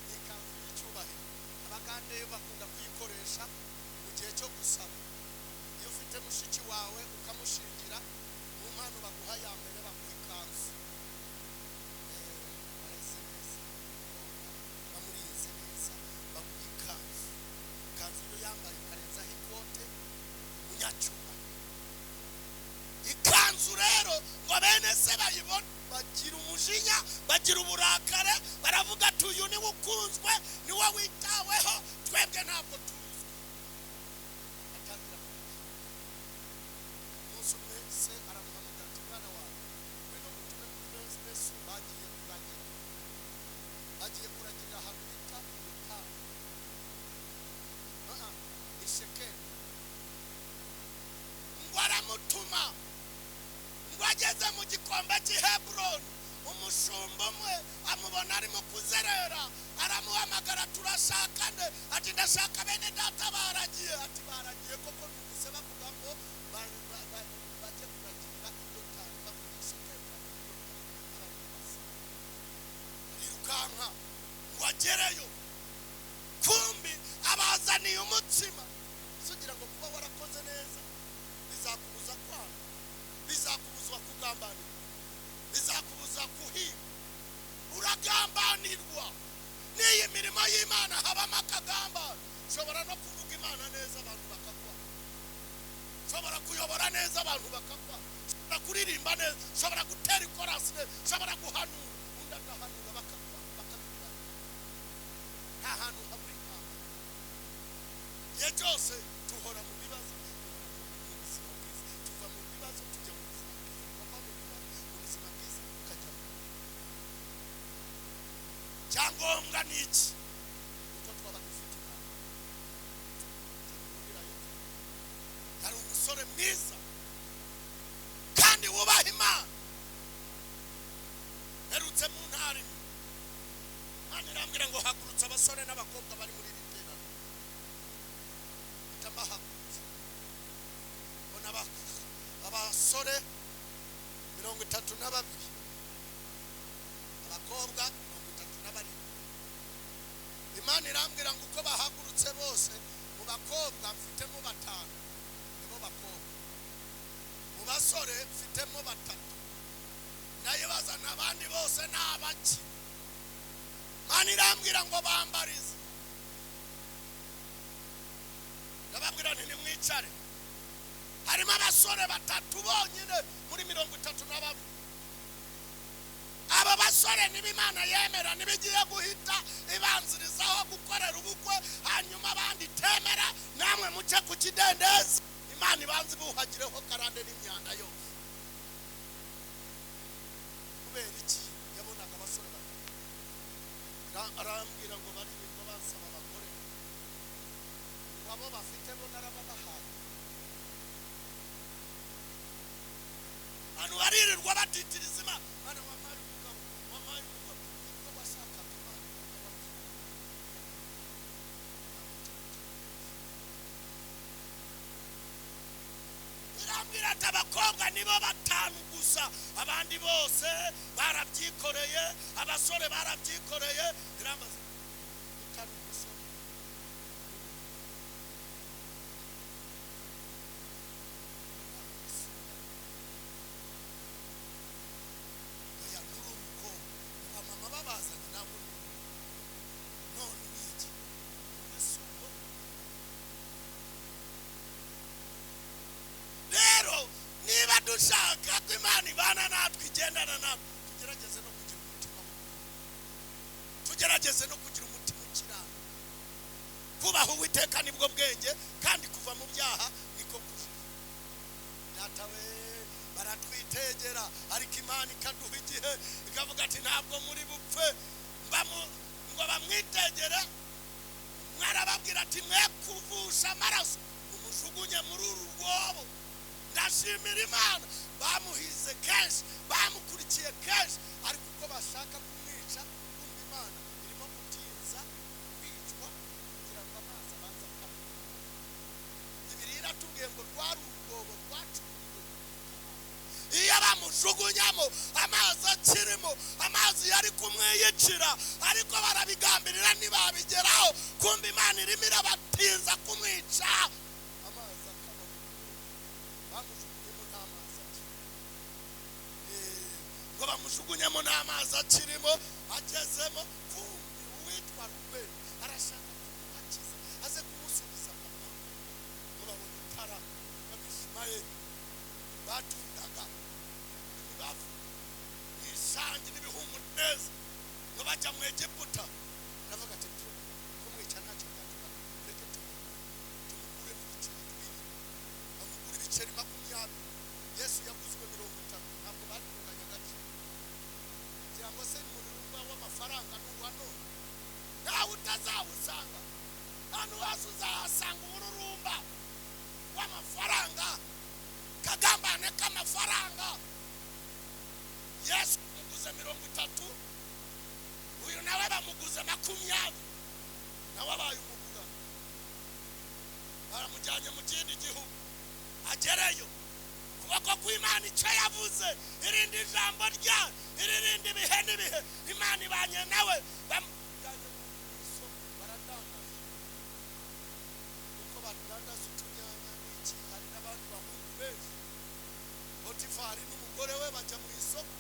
ni ikanzu y'icyubahiro. Abagande bakunda kuyikoresha mu gihe cyo gusaba. Iyo ufite mushiki wawe ukamushingira, mu mpano baguha ya mbere baguha ikanzu. Bareze neza, bamurinze neza, baguha ikanzu. Ikanzu iyo yambaye ukarenzaho ikote, umunyacyubahiro. Ikanzu rero ngo bene se bayibone bagira umujinya, bagira uburakare, baravuga ati uyu niwe ukunzwe, niwe witaweho, twebwe ntabwo tuzwi. Atangira kuvuga. Umunsi umwe se aramuhamagara ati mwana wawe ngwino ngutume kuri bene so bagiye kuragira, bagiye kuragirira ahantu bita Butanu, ni Shekemu. Ngo aramutuma, ngo ageze mu gikombe cy'i Heburoni, umushumba umwe amubona arimo kuzerera, aramuhamagara, turashaka nde? Ati ndashaka bene data baragiye. Ati baragiye koko, numvise bavuga ngo bajye kuragirira i Dotani, bavuga Shekemu, arirukanka ngo agereyo, kumbi abazaniye umutsima. Sugira ngo kuba warakoze neza bizakubuza kwanga, bizakubuza kugambanirwa, bizakubuza kuhiga. Uragambanirwa n'iyi mirimo y'Imana habamo akagambane. Ushobora no kuvuga Imana neza abantu bakakwanga, ushobora kuyobora neza abantu bakakwanga, ushobora kuririmba neza, ushobora gutera ikorasi neza, ushobora guhanura undi agahanura bakakwanga, bakabikora. Nta hantu habura intambara. Igihe cyose duhora mu bibazo, mu buzima bwiza, tuva mu bibazo tujya mu buzima bwiza, tuva mu bibazo mu buzima bwiza tukajya mu cyangombwa ni iki? Uko twaba dufite Imana. Yari umusore mwiza kandi wubaha Imana. Herutse mu ntara imwe, Imana irambwira ngo hagurutse abasore n'abakobwa bari muri iri teraniro. Ndabahagurutse, mbona abasore 32, abakobwa 37. Imana irambwira ngo uko bahagurutse bose, mu bakobwa mfitemo 5 nibo bakobwa, mu basore mfitemo 3, ndayibaza n'abandi bose ni abaki? Imana irambwira ngo bambarize. Ndababwira nti nimwicare. Harimo abasore 3 bonyine muri 32. Aba basore niba Imana yemera nibigiye guhita ibanzirizaho gukorera ubukwe, hanyuma abandi itemera, namwe muce ku kidendezi, Imana ibanze ibuhagireho karande n'imyanda yose. Kubera iki? Yabonaga abasore 3. Arambwira ngo baririrwa bansaba abagore, ngo abo bafite bo narababahaye. Abantu baririrwa batitiriza Imana, Mana wampaye umugabo, wampaye umugabo, nibwo washakaga Imana. Ati abakobwa nibo 5 gusa, abandi bose barabyikoreye, abasore barabyikoreye. Irambaza utari umusore oya nturi umukobwa, abamama babazanye ntabwo uri none wiki isuko. Rero niba dushaka ko Imana ibana natwe, igendana natwe, tugerageze no kugira umutima, tugerageze no kugira umutima ukiranuka. Kubaha Uwiteka nibwo bwenge, kandi kuva mu byaha niko kujija. Data we baratwitegera, ariko Imana ikaduha igihe ikavuga ati ntabwo muri bupfe. Ngo bamwitegere, mwarababwira ati mwe kuvusha amaraso, mumujugunye muri uru rwobo. Ndashimira Imana, bamuhize kenshi, bamukurikiye kenshi, ariko uko bashaka kumwica, kumva Imana irimo gutinza kwicwa kugira ngo amazi abanze akame. Bibiliya iratubwiye ngo rwari urwobo rwacukuriwe. Iyo bamujugunyamo amazi akirimo, amazi yari kumwiyicira, ariko barabigambirira ntibabigeraho. Kumva Imana irimo irabatinza kumwica, amazi akaba bamujugunyemo nta mazi akirimo. Ngo bamujugunyemo nta mazi akirimo, agezemo kumbi uwitwa Rubeni arashaka kumubakiza, aze kumusubiza papa. Ngo babone itara y'Abishimayeli batundaga imibavu ishangi n'ibihumura neza, ngo bajya mu Egiputa. Aravuga ati kumwica ntacyo byatuma, reke tumukure mu biceri twiri. Bamugura ibiceri 20, Yesu yaguzwe 30. Ntabwo bari kunganya agaciro, kugira ngo se umururumba w'amafaranga n'uwa none ntawe utazawusanga. Hano hasi uzahasanga umururumba w'amafaranga, kagambane k'amafaranga. Yesu bamuguze 30, uyu nawe bamuguze 20, nawe abaye umugurano. Baramujyanye mu kindi gihugu, agereyo ukuboko kw'Imana icyo yavuze, irindi jambo ryayo iririndi ibihe n'ibihe, Imana ibanye nawe. Bamujyanye mu isoko baradandaza, uko badandaza utunyanya n'iki, hari n'abandi bahungu benshi. Potifari n'umugore we bajya mu isoko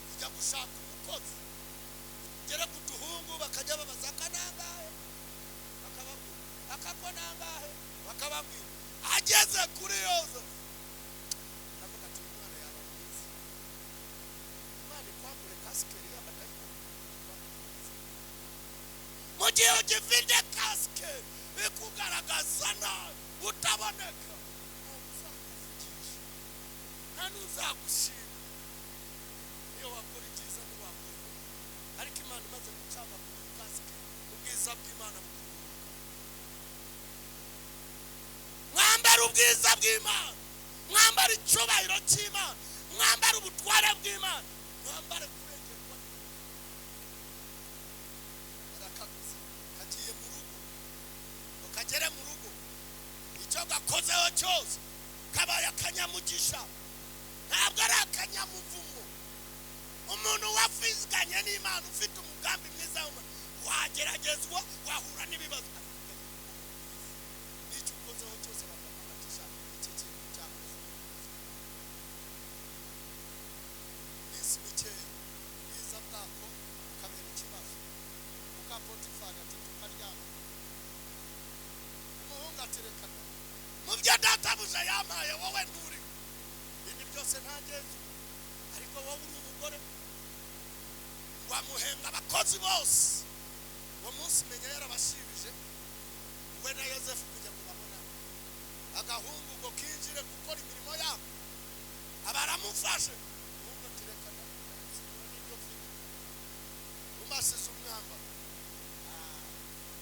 kujya gushaka umukozi, gere ku duhungu bakajya babaza aka nangahe, bakababwira akako nangahe, bakababwira. Ageze kuri Yozefu aravuga ati umwana yaba mwiza, Imana ikwambure kasikeri y'abadayimoni. Mu gihe ugifite kasikeri ikugaragaza nabi utaboneka, ntuzakuvugisha nta n'uzagushima. Iyo wakora ibyiza ntiwakora, ariko Imana imaze gucagagura kasike, ubwiza bw'Imana bukururuka. Mwambara ubwiza bw'Imana, mwambara icyubahiro cy'Imana, mwambara ubutware bw'Imana, mwambare kurengerwa. Arakaguze kagiye mu rugo, ngo kagere mu rugo, icyo gakozeho cyose kabaye akanyamugisha, ntabwo ari akanyamuvumo. Umuntu wafiziganye n'Imana, ufite umugambi mwiza w'Imana, wageragezwa, wahura n'ibibazo, n'icyo ukozeho cyose bakakubatisha iki kintu cyakoze. Minsi mikeya ubwiza bwako bukabera ikibazo. Muka Potifari ati tukaryama, umuhungu aterekana mu byo databuja yampaye wowe nturi, ibindi byose ntagenzura, ariko wowe uri umugore. Wamuhenga abakozi bose. Uwo munsi menya yarabashibije we na Yozefu kugira ngo babonane. Agahungu ngo kinjire gukora imirimo yabo, abaramufashe. Umuhungu ati reka n'ibyo mfite, umasize umwambaro.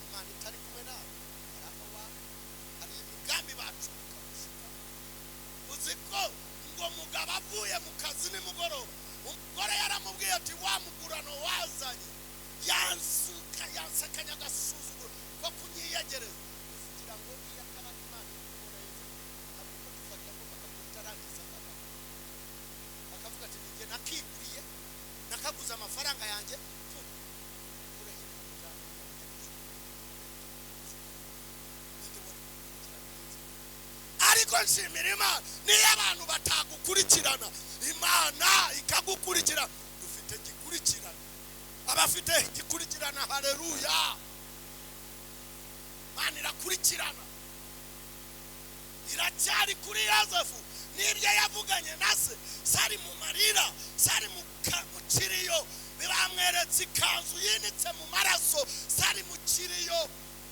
Imana itari kumwe nawe arava wawe. Hari imigambi bacuruka gushika. Uzi ko ngo mugabo avuye mu kazi nimugoroba, umugore yaramubwiye ati wa mugurano wazanye yansekanya agasuzuguro ko kunyiyegereza. Kugira ngo iyo akaba Imana iri kumwe na Yozefu, ntabwo Potifari yagombaga guhita arangiza yanjye tu kureho umujyana. Ariko nshimira Imana, niyo abantu batagukurikirana, Imana ikagukurikira. Dufite gikurikirana, abafite gikurikirana. Haleluya! Imana irakurikirana, iracyari kuri Yozefu n'ibyo yavuganye na se. Sari mu marira, sari mu kiriyo, bamweretse ikanzu yinitse mu maraso. Sari mu kiriyo,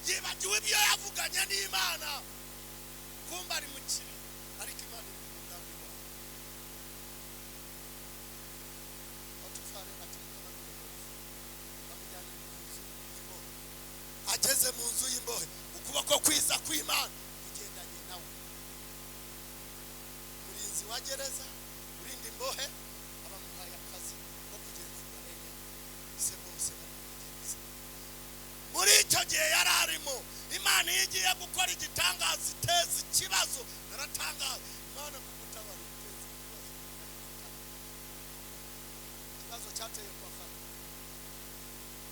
yibagiwe ibyo yavuganye n'Imana. Kumba ari mu kiriyo, ariko Imana iri ku mugambi wawe. Potifari ati bamujyanye mu nzu y'imbohe. Ageze mu nzu y'imbohe, ukuboko kwiza kw'Imana kugendanye nawe. Umurinzi wa gereza urinda imbohe abamuhaye akazi ko kugenzura bene se bose bari muri gereza. Muri icyo gihe yari arimo, Imana iyo igiye gukora igitangaza iteza ikibazo. Naratangaza, Imana kugutabara iteza ikibazo. Ikibazo cyateye kwa Farawo,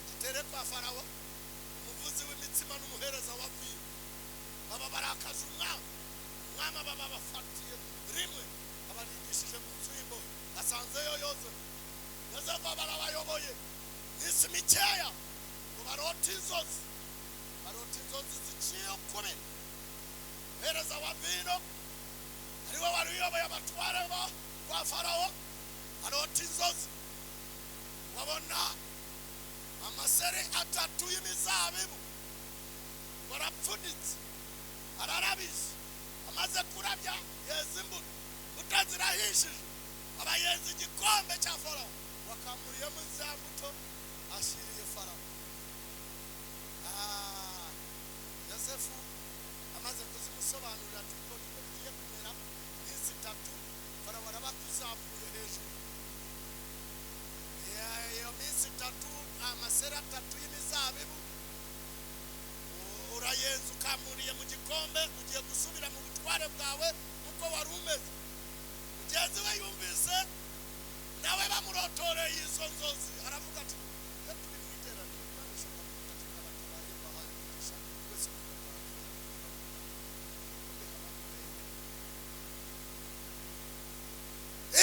igitere kwa Farawo, umuvuzi w'imitsima n'umuhereza wa vino baba barakaje umwami. Umwami baba bafatiye rimwe, abarindishije mu nzu y'imbohe, asanzeyo Yozefu. Yozefu barabayoboye iminsi mikeya ngo barote inzozi, barota inzozi ziciye ukubiri. Umuhereza wa vino ariwe wari uyoboye abatware kwa Farawo arota inzozi, babona amaseri atatu y'imizabibu barapfunditse, ararabije. Amaze kurabya yeza imbuto, imbuto zirahishije, aba yeza igikombe cya Farawo, wakamuriyemo za mbuto ashyiriye Farawo. Yosefu amaze kuzimusobanurira ati ko niko bigiye kumera, iminsi itatu Farawo arabakuzamuye hejuru. Iyo minsi itatu amaseri atatu y'imizabibu urayenza ukamuriye mu gikombe, ugiye gusubira mu butware bwawe kuko wari umeze. Mugenzi we yumvise nawe bamurotoreye izo nzozi, aravuga ati iyo turi mu iteraniro Imana ishobora kudutegeka abatabaye bahaye umugisha twese tukarwara.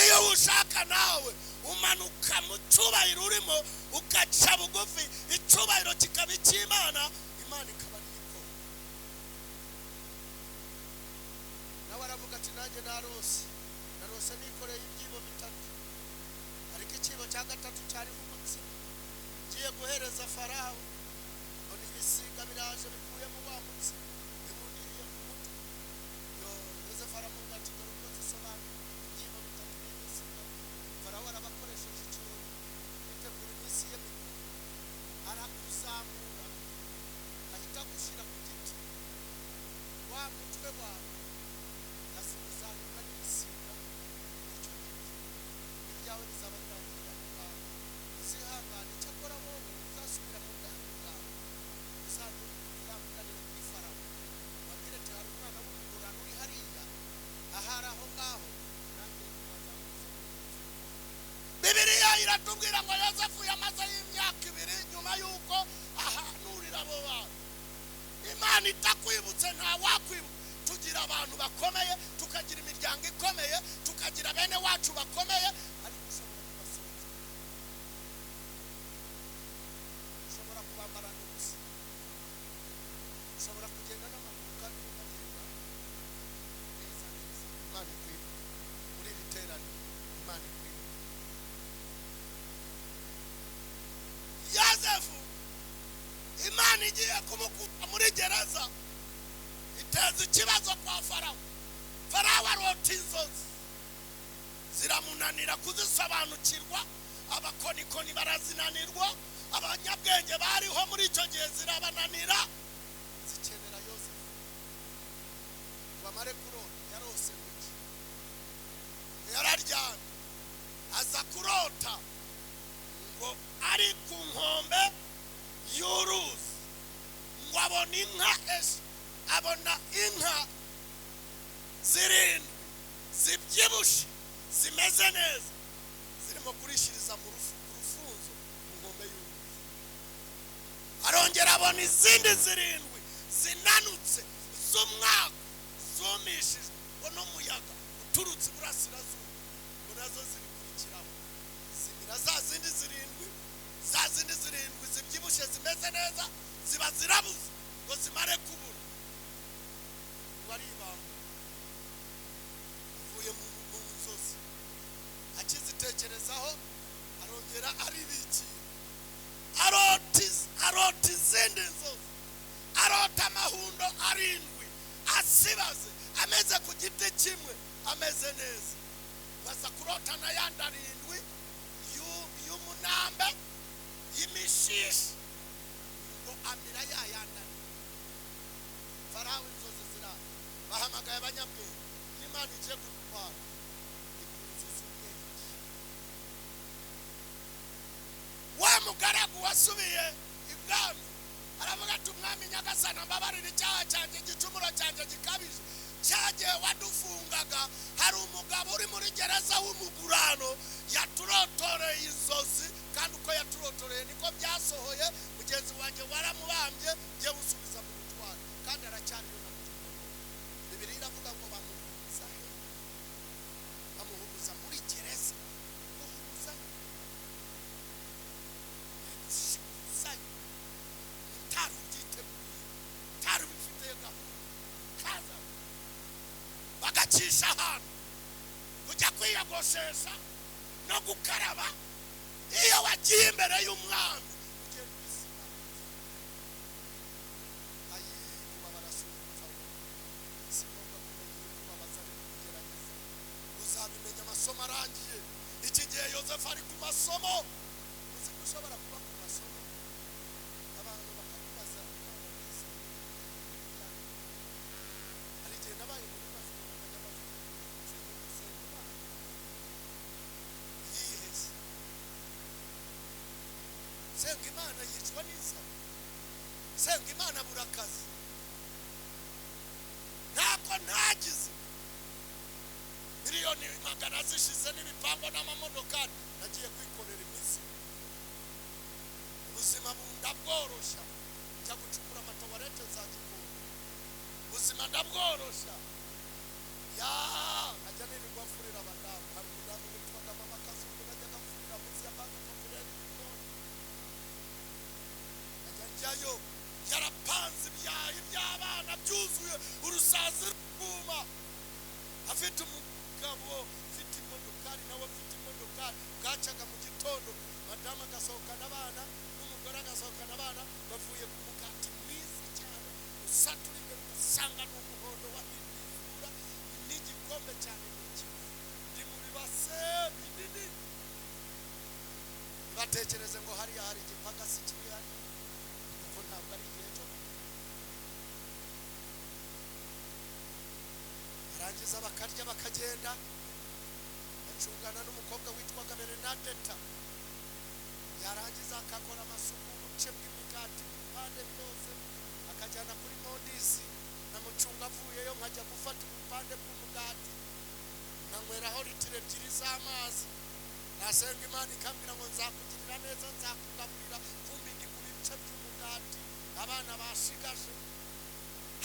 Iyo ushaka nawe umanuka mu cyubahiro urimo ugaca bugufi, icyubahiro kikaba icy'Imana, Imana ikaba ari ikora. Nawe aravuga ati nanjye narose, narose nikoreye ibyibo bitatu, ariko ikibo cya gatatu cyariho umutsima, ngiye guhereza Farawo, mbona ibisiga biraje bikuyemo wa mutsima bibundiriye ku mutwe. Yozefu aramubwira ati dore uko zisobanura ibyibo bitatu n'ibisiga. Farawo arabakoresheje ikirori bitegura iminsi ye mikuru, arakuzamura ahita agushyira ku giti, wa mutwe wawe uzaribwa n'ibisiga n'icyo giti, ibyawe bizaba birangirira mu bwawe. Uzihangane, cyakora wowe uzasubira mu bwami bwawe, uzambukanire kuri Farawo, wabwire ati hari umwana w'umugurano uri hariya, ahari aho ngaho, nanjye bazamuza muri iyi nzu. Bibiliya iratubwira ngo Yozefu yamazeyo imyaka ibiri nyuma y'uko ahanurira abo bantu. Imana itakwibutse ntawakwibuka. Tugira abantu bakomeye, tukagira imiryango ikomeye, tukagira bene wacu bakomeye, ariko ushobora kubasonza, ushobora kubambarana ubusa, ushobora kugenda n'amaguru kandi ukagenda neza neza. Imana ikwibuke muri iri teraniro, Imana ikwibuke. Yozefu Imana igiye kumukura muri gereza, iteza ikibazo kwa Farawo. Farawo arota inzozi ziramunanira kuzisobanukirwa, abakonikoni barazinanirwa, abanyabwenge bariho muri icyo gihe zirabananira, zikenera Yozefu ngo amare kurota. Yarose ngo yararyamye aza kurota ngo ari ku nkombe y'uruzi, ngo abona inka abona inka zirindwi zibyibushe zimeze neza, zirimo kurishiriza mu rufunzo. Abona izindi zirindwi zinanutse z'umwaka zumishijwe ngo n'umuyaga uturutse iburasirazuba, ngo nazo zibikurikiraho zimira za zindi zirindwi. Za zindi zirindwi zibyibushye zimeze neza ziba zirabuze ngo zimare kubura. Ngo aribamba avuye mu nzozi, akizitekerezaho arongera aribikira, arota izindi nzozi, arota amahundo arindwi asibaze ameze ku giti kimwe ameze neza. Baza kurota n'ayandi arindwi y'umunambe y'imishishi, ngo amira ya yandi arindwi. Farawo inzozi zirara, bahamagaye abanyabwenge. N'Imana igiye gutwara ikuzuza ubwenge. Wa mugaragu wasubiye ibwami aravuga ati: "Umwami nyagasani, mbabarira icyaha cyanjye, igicumuro cyanjye gikabije. Cyagihe wadufungaga, hari umugabo uri muri gereza w'umugurano yaturotoreye inzozi, kandi uko yaturotoreye niko byasohoye. Mugenzi wanjye waramubambye, jye usubiza mu butware, kandi aracyariyo na bugingo n'ubu." Bibiliya iravuga ngo bamuhuza he? Bamuhuza muri gereza. Guhuza uzanye utari ubyiteguye, utari ubifitiye gahunda, kaza bagacisha ahantu kujya kwiyogoshesha no gukaraba. Iyo wagiye imbere y'umwami ugenda ubisiba. Ayi, kubabara si ugupfa we. Si ngombwa kumenya ibikubabaza ari kugerageza, uzabimenya amasomo arangiye. Iki gihe Yosefu ari ku masomo. Uzi ko ushobora kuba ku masomo, abantu bakakubaza: "Imana wizeye?" Hari igihe nabaye mu bibazo, umuntu akajya abaza: "Senga Imana yiheze? Senga Imana yicwa n'inzara? Senga Imana abura akazi?" Ntako ntagize, miliyoni magana zishize n'ibipangu n'amamodokari, nagiye kwikorera imizigo. Ubuzima ndabworoshya, njya gucukura amatoilette za Gikondo. Ubuzima ndabworoshya, ya nkajya nirirwa mfurira abadamu. Hari umudamu witwaga Mama Kazungu najyaga mfurira munsi ya Banque Populaire Gikondo. Nkajya njyayo, yarapanze ibyayi by'abana byuzuye urusazi rwuma, afite umugabo ufite imodokari, nawe afite imodokari. Bwacaga mu gitondo, madamu agasohokana abana n'umugore agasohokana abana, bavuye ku mugati mwiza cyane usatura imbere ugasanga ni umuhondo wahinduye isura, n'igikombe cyane n'ikivu ndi mu bibase binini. Batekereze ngo hariya hari igipagasi kiri hariya, kuko ntabwo ari igihe cyo barangiza bakarya bakagenda. Bacungana n'umukobwa witwaga Bernadeta, yarangiza akakora amasuku, ubuce bw'imigati, ibipande byose akajyana kuri Mondisi. Namucunga avuyeyo, nkajya gufata ubupande bw'umugati, nkanyweraho litiro 2 z'amazi. Nasenga Imana ikambwira ngo nzakugirira neza, nzakugaburira. Kumbi ndi ku bice by'umugati abana bashigaje.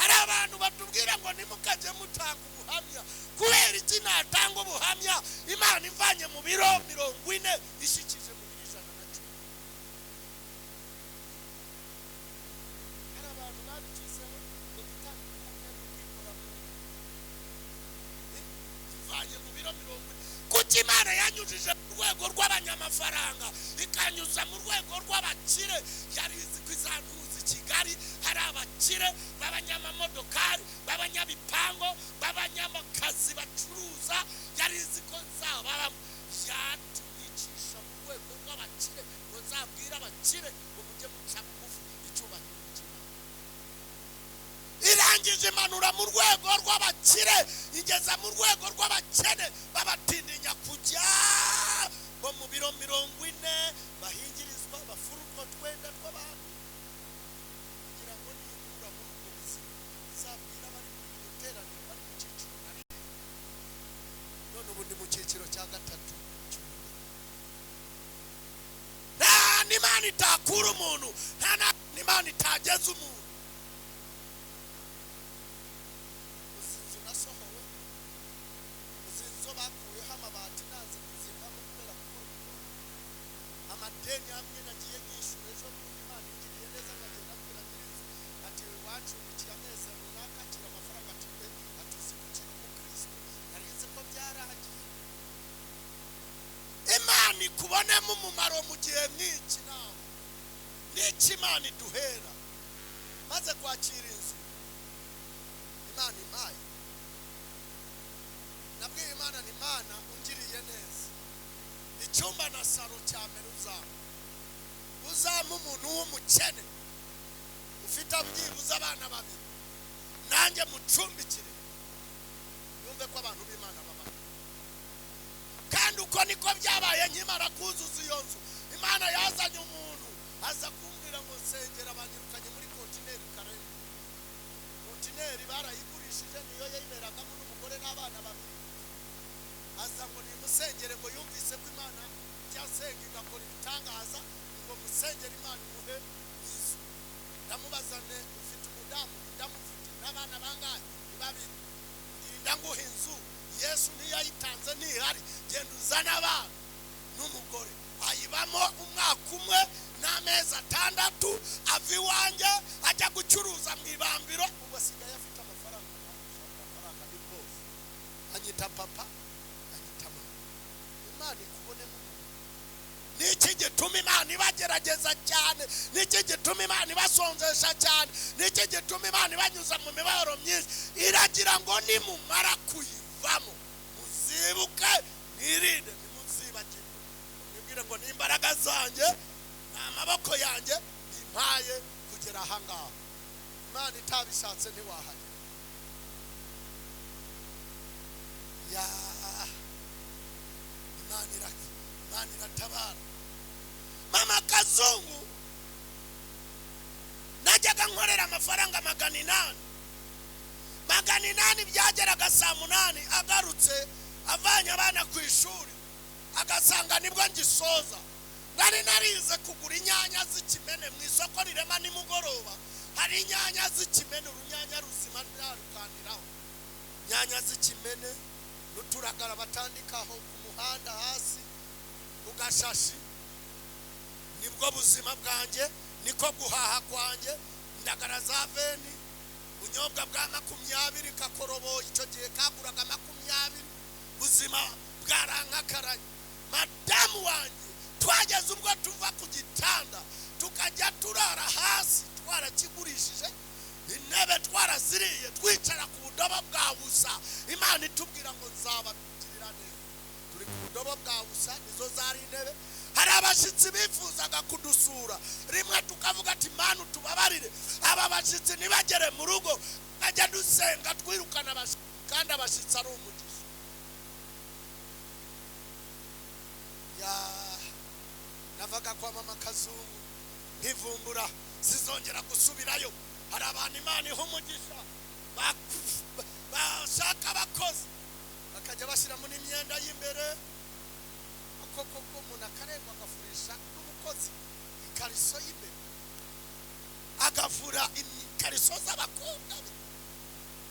Hari abantu batubwira ngo ntimukajye mutanga ubuhamya. Kubera iki natanga ubuhamya Imana ivanye mu biro 40 ishyikije mu biro 110? Hari abantu babigizeho ngo gutanga ubuhamya ni ukwikora mu nda. Ivanye mu biro 40. Kuki Imana yanyujije mu rwego rw'abanyamafaranga, ikanyuza mu rwego rw'abakire? Yari izi ko izantuza i Kigali hari abakire b'abanyamamodokari, b'abanyabipango, b'abanyamakazi bacuruza. Yari izi ko nzababamo, yatunyicisha mu rwego rw'abakire ngo nzabwire abakire ngo mujye muca bugufi, icyubahiro cy'Imana. Irangije imanura mu rwego rw'abakire, igeza mu rwego rw'abakene babatindinya kujya bo mu biro 40, bahingirizwa, bafura utwo twenda tw'abantu, kugira ngo nibura muri ubwo buzima nzabwira abari mu iteraniro bari mu cyiciro nari. None ubu ndi mu cyiciro cya gatatu cy'ubudehe. Nta n'Imana itakura umuntu, nta n'ahantu. Ahantu Imana itageze umuntu. Uzi inzu nasohowe, uzi inzu bakuyeho amabati nanze kuzivamo kubera kubura urukundo. Amadeni amwe nagiye nyishyura ejo bundi, Imana ingiriye neza nkagenda abwira nyir'inzu ati wancumbikiye amezi runaka, akira amafaranga, ati pe, ati uzi ko ukiri umukristo, nari nzi ko byaragiye. Imana ikubonemo umumaro mu gihe nk'iki. Nawe n'iki Imana iduhera. Maze kwakira inzu Imana impaye, nabwiye Imana ni Imana ungiriye neza, icyumba na saro cya mbere uzampa, uzampa umuntu w'umukene ufite byibuze abana babiri, nanjye mucumbikire, yumve ko abantu b'Imana babaho. Kandi uko niko byabaye. Nkimara kuzuza iyo nzu, Imana yazanye umuntu aza kumbwira ngo nsengera, banyirukanye muri kontineri Karembo. Kontineri barayigurishije, niyo yayiberagamo n'umugore n'abana babiri. Aza ngo nimusengere, ngo yumvise ko Imana ijya igakora ibitangaza, ngo musengere Imana imuhe inzu. Ndamubaza ne ufite umudamu? Ndamufite. N'abana bangahe? Ni babiri. Nda nguha inzu, Yesu ntiyayitanze, ntihari, genda uzane abana n'umugore. Ayibamo umwaka umwe n'amezi 6, ava iwanjye ajya gucuruza mu ibambiro. Ubu asigaye afite amafaranga, amafaranga ni bwose. Anyita papa, anyita mama. Imana ikubonemo umuntu. Niki gituma Imana ibagerageza cyane? Niki gituma Imana ibasonzesha cyane? Niki gituma Imana ibanyuza mu mibabaro myinshi? Iragira ngo nimumara kuyivamo muzibuke, mwirinde, ntimuzibagirwe. Mwibwire ngo ni imbaraga zanjye, ni amaboko yanjye bimpaye kugera aha ngaha. Imana itabishatse ntiwahagera. Ya Imana iratabara. Mama Kazungu najyaga nkorera amafaranga 800, 800 byageraga saa 8 agarutse avanye abana ku ishuri, agasanga nibwo ngisoza. Nari narize kugura inyanya z'ikimene mu isoko rirema nimugoroba. Hari inyanya z'ikimene, urunyanya ruzima ntarukandiraho, inyanya z'ikimene n'uturagara batandikaho ku muhanda hasi ku gashashi. Nibwo buzima bwanjye, niko guhaha kwanjye. Indagara za veni, ubunyobwa bwa 20 kakoroboye, icyo gihe kaguraga 20. Buzima bwarankakaranye. Madamu wanjye twageze ubwo tuva ku gitanda tukajya turara hasi, twarakigurishije intebe twaraziriye, twicara ku budobo bwa busa. Imana itubwira ngo nzabagirira neza. Turi ku budobo bwa busa, nizo zari intebe. Hari abashyitsi bifuzaga kudusura, rimwe tukavuga ati Mana utubabarire, aba bashyitsi ntibagere mu rugo, bajya dusenga twirukana abashyitsi, kandi abashyitsi ari umugisha. Ya navaga kwa mama Kazungu nkivumbura sizongera gusubirayo. Hari abantu Imana iha umugisha, bashaka abakozi bakajya bashyiramo n'imyenda y'imbere, koko ko umuntu akarengwa agafurisha n'umukozi ikariso y'imbere, agafura ikariso z'abakobwa be.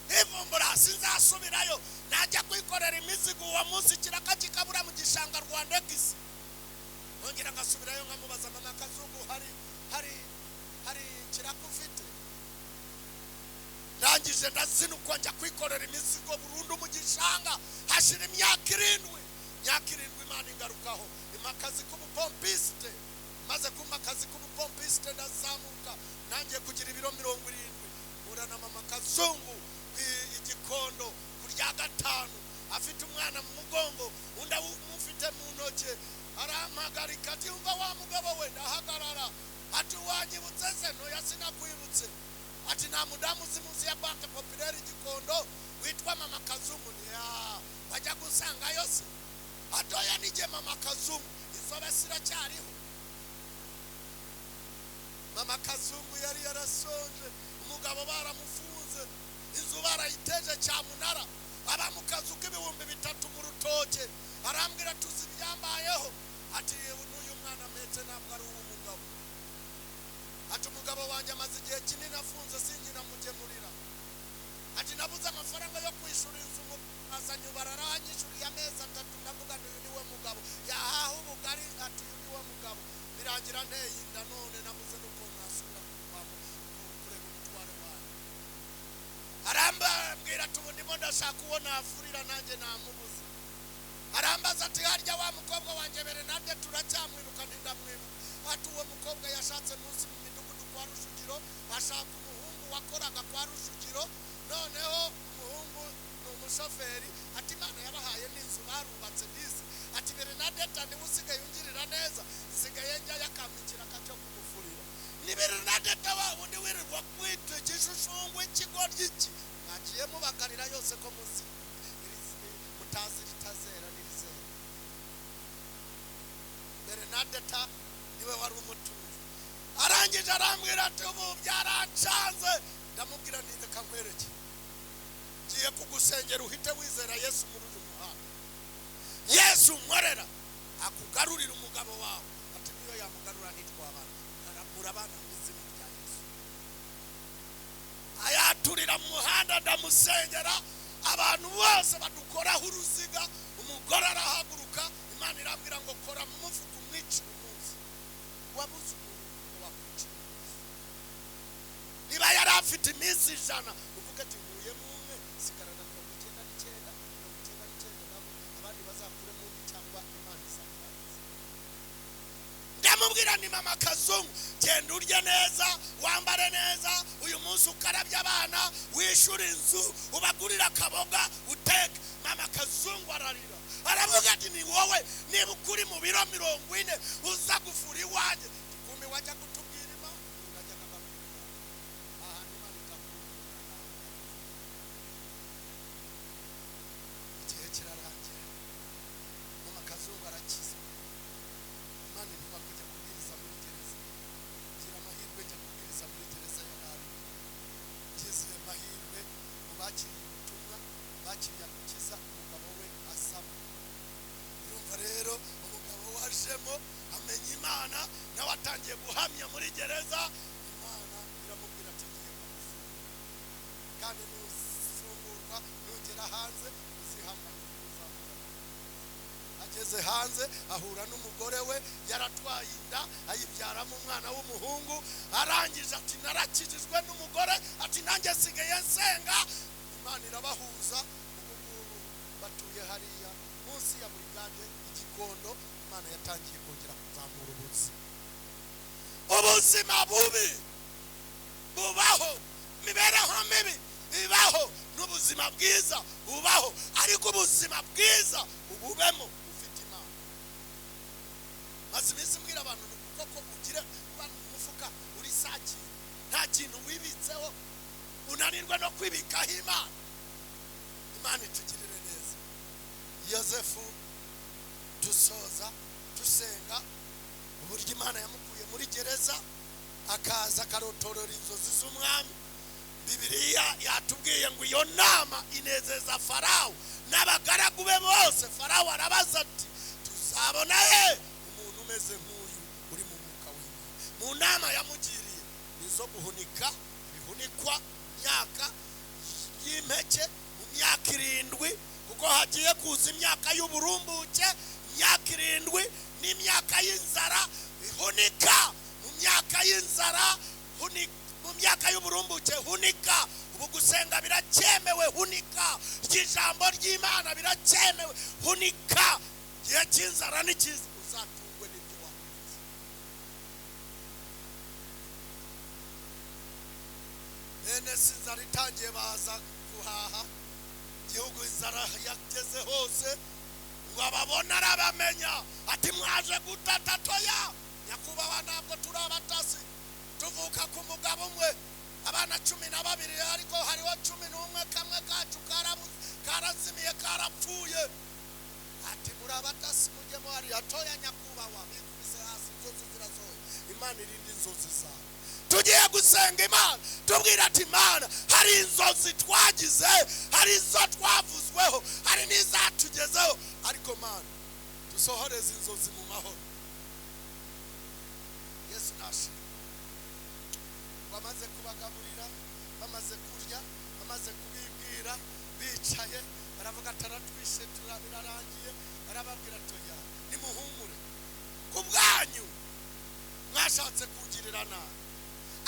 Nkivumbura sinzasubirayo, najya kwikorera imizigo uwo munsi ikiraka kikabura mu gishanga Rwanda gisi. Nongera ngasubirayo nkamubaza mama Kazungu hari ikiraka ufite? Ndangije ndazinukwa njya kwikorera imizigo burundu mu gishanga. Hashira imyaka 7, imyaka 7 Imana ingarukaho impa akazi k'ubupompiste. Maze kumpa akazi k'ubupompiste ndazamuka, nangiye kugira ibiro 70. Mpura na mama Kazungu igikondo ku rya 5, afite umwana mu mugongo, undi amufite mu ntoki. Arampagarika ati umva wa mugabo we. Ndahagarara. Ati wanyibutse se? Ntoya sinakwibutse. Ati nta mudamu uzi munsi ya Banque Populaire Gikondo witwa mama Kazungu? Ya wajya gusangayo se? Atoya nijye mama Kazungu, izobe siracyariho. Mama Kazungu yari yarasonje, umugabo baramufunze, inzu barayiteje cyamunara, aba mu kazu k'3000 mu rutoke. Arambwira tuzi ibyambayeho, ati n'uyu mwana mpetse ntabwo ari uw'umugabo. Ati umugabo wanjye amaze igihe kinini afunze, sinkinamugemurira. Ati nabuze amafaranga yo kwishyura inzu, azanye bararanyishyuriye amezi 3. Ndavuga nti uyu niwe mugabo yahaha ubugari. Ati uyu niwe mugabo. Birangira nteye inda, none nabuze n'ukuntu nasubira kureba umutware wanjye. Arambwira ati ubu ndimo ndashaka uwo nafurira, nanjye namubuze. Arambaza ati harya wa mukobwa wanjye Berenade turacyamwibuka? Ntindamwibuka. Ati uwo mukobwa yashatse munsi mu midugudu kwa Rujugiro, ashaka umuhungu wakoraga kwa Rujugiro. Noneho umuhungu ni umushoferi. Ati Imana yabahaye n'inzu, barubatse bisi. Ati Berenadeta niwe usigaye ungirira neza, nsigaye njya yakambikira akajya kumufurira. Ni Berenadeta wa wundi wirirwa kwita igishushanyo ikigoryi iki mwagiye mubagarira yose ko muzi mutazi ritazera n'irizera. Berenadeta niwe wari umutunzi. Arangije arambwira ati ubu byarancanze. Ndamubwira nti reka nkwereke, ngiye kugusengera uhite wizera Yesu muri uyu muhanda. Yesu nkorera akugarurira umugabo wawe. Ati niyo yamugarura ntitwabana, murabana mu izina rya Yesu. Ayaturira mu muhanda, ndamusengera, abantu bose badukoraho uruziga. Umugore arahaguruka, Imana irambwira ngo kora mu mufuka umwicire umunsi. Wabuze umuntu wakwicira umunsi. Niba yari afite iminsi 100, uvuga ati nkuyemo umwe, sigarana 99, 99 nabo abandi bazakuremo undi, cyangwa Imana izakubaza. Ndamubwira ni mama Kazungu, genda urye neza, wambare neza, uyu munsi ukarabya abana, wishyura inzu, ubagurira akaboga, uteke. Mama Kazungu ararira, aravuga ati ni wowe niba ukuri mu biro 40 uza gufura iwanjye. Kumbi wajya kutubwira Imana, najyaga babwira ahantu Imana itakubwira. Igihe kirarangira, mama Kazungu arakiza. Imana ituma kujya kubwiriza muri gereza. Ngira amahirwe njya kubwiriza muri gereza ya Nari. Ngize amahirwe mu bakiriye ubutumwa, bakiriye agakiza, umugabo we asaba. Urumva rero umugabo wajemo amenya Imana, nawe atangiye guhamya muri gereza. Imana iramubwira ati ngiye kugufunga, kandi nufungurwa nugera hanze uzihangane uzahura. Ageze hanze ahura n'umugore we yaratwaye inda, ayibyaramo umwana w'umuhungu. Arangije ati narakijijwe n'umugore, ati nanjye nsigaye nsenga. Imana irabahuza, ubu ngubu batuye hariya munsi ya burigade Igikondo. Imana yatangiye kongera kuzamura ubuzima. Ubuzima bubi bubaho, imibereho mibi ibaho, n'ubuzima bwiza bubaho, ariko ubuzima bwiza ububemo ufite Imana. Maze iminsi mbwira abantu ni koko ugire kuba mu mufuka uri saki, nta kintu wibitseho, unanirwa no kwibikaho Imana. Imana itugirire neza. Yosefu dusoza dusenga uburyo Imana yamukuye muri gereza akaza akarotorora inzozi z'umwami. Bibiliya yatubwiye ngo iyo nama inezeza Farawo n'abagaragu be bose. Farawo arabaza ati tuzabona he umuntu umeze nk'uyu uri mu mwuka w'Imana? Mu nama yamugiriye nizo guhunika ibihunikwa myaka y'impeke mu myaka 7, kuko hagiye kuza imyaka y'uburumbuke, imyaka 7 n'imyaka y'inzara. Ihunika mu myaka y'inzara, mu myaka y'uburumbuke hunika. Ubu gusenga biracyemewe, hunika. Ijambo ry'Imana biracyemewe, hunika. Igihe cy'inzara ni cyiza, uzatungwe n'ibyo wahunitse. Bene se inzara itangiye baza guhaha igihugu, inzara yageze hose ngo ababona arabamenya. Ati mwaje gutata? Toya nyakubahwa, ntabwo turi abatasi, tuvuka ku mugabo umwe, abana 12, ariko hariho 11, kamwe kacu karazimiye, karapfuye. Ati muri abatasi, mujyemo hariya. Toya nyakubahwa, bikubise hasi, inzozi zirasohoye. Imana irinde inzozi zawe. Tugiye gusenga Imana tubwira ati Imana, hari inzozi twagize, hari izo twavuzweho, hari n'izatugezeho, ariko Mana dusohoreze inzozi mu mahoro. Yesu nashimwe. Bamaze kubagaburira, bamaze kurya, bamaze kubibwira, bicaye baravuga taratwishe turabirarangiye. Arababwira toya nimuhumure, ku bwanyu mwashatse kugirira nabi,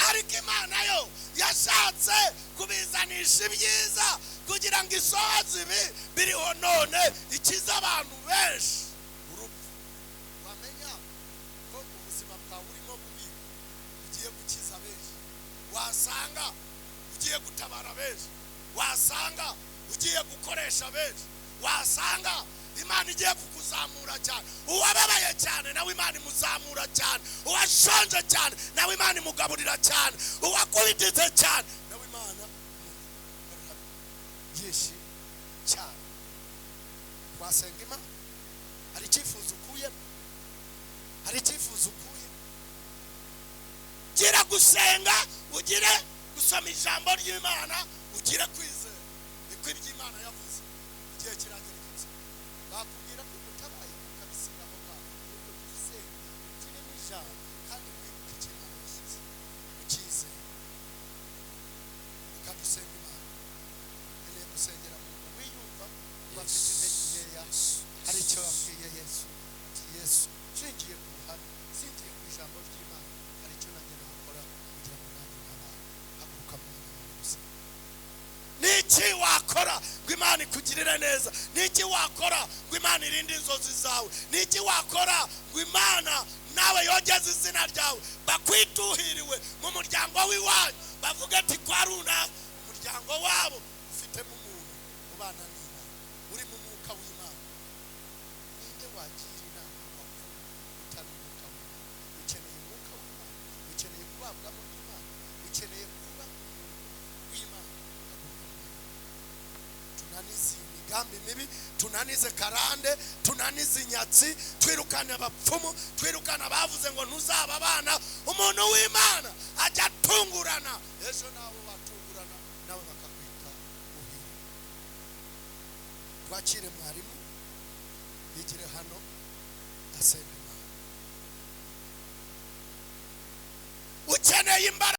ariko Imana yo yashatse kubizanisha ibyiza kugira ngo isohoze ibi biriho none, ikize abantu benshi urupfu. Wamenya ko ubuzima bwawe urimo bubi ugiye gukiza benshi, wasanga ugiye gutabara benshi, wasanga ugiye gukoresha benshi, wasanga Imana igiye kukuzamura cyane. Uwababaye cyane nawe Imana imuzamura cyane, uwashonje cyane nawe Imana imugaburira cyane, uwakubititse cyane nawe Imana imugaburira byinshi cyane. Wasenga Imana, hari icyifuzo ukuyemo, hari icyifuzo ukuye. Gira gusenga, ugire gusoma ijambo ry'Imana, ugire kwizera niko iby'Imana yavuze. Igihe kiragera kabisa bakubwira ko utabaye ukabisiga aho ngaho, nuko twizere ugire n'ijambo kandi wibuke icyo Imana yashyize ukizere. Reka dusenga Imana. Nkeneye gusengera muntu wiyumva bafite intege nkeya, hari icyo babwiye Yesu, ati Yesu nshingiye ku buhamya, nshingiye ku ijambo ry'Imana, hari icyo nanjye nakora kugira ngo nanjye ntabare. Haguruka mu mwanya wawe gusenga. Niki wakora ngo Imana ikugirire neza? Niki wakora ngo Imana irinde inzozi zawe? Niki wakora ngo Imana nawe yogeze izina ryawe, bakwituhiriwe mu muryango w'iwanyu, bavuge ati kwa runaka umuryango wabo ufitemo umuntu ubana n'Imana, uri mu mwuka w'Imana. Ninde wagira inama abapfumu utari umwuka w'Imana? Ukeneye umwuka w'Imana, ukeneye kubabwamo n'Imana, ukeneye kuba umuntu w'Imana. Tunanize imigambi mibi, tunanize karande, tunanize inyatsi, twirukane abapfumu, twirukane abavuze ngo ntuzaba abana. Umuntu w'Imana ajya atungurana, ejo nawe watungurana nawe bakakwita uhiri. Twakire mwarimu yigire hano asenga Imana. Ukeneye imbaraga.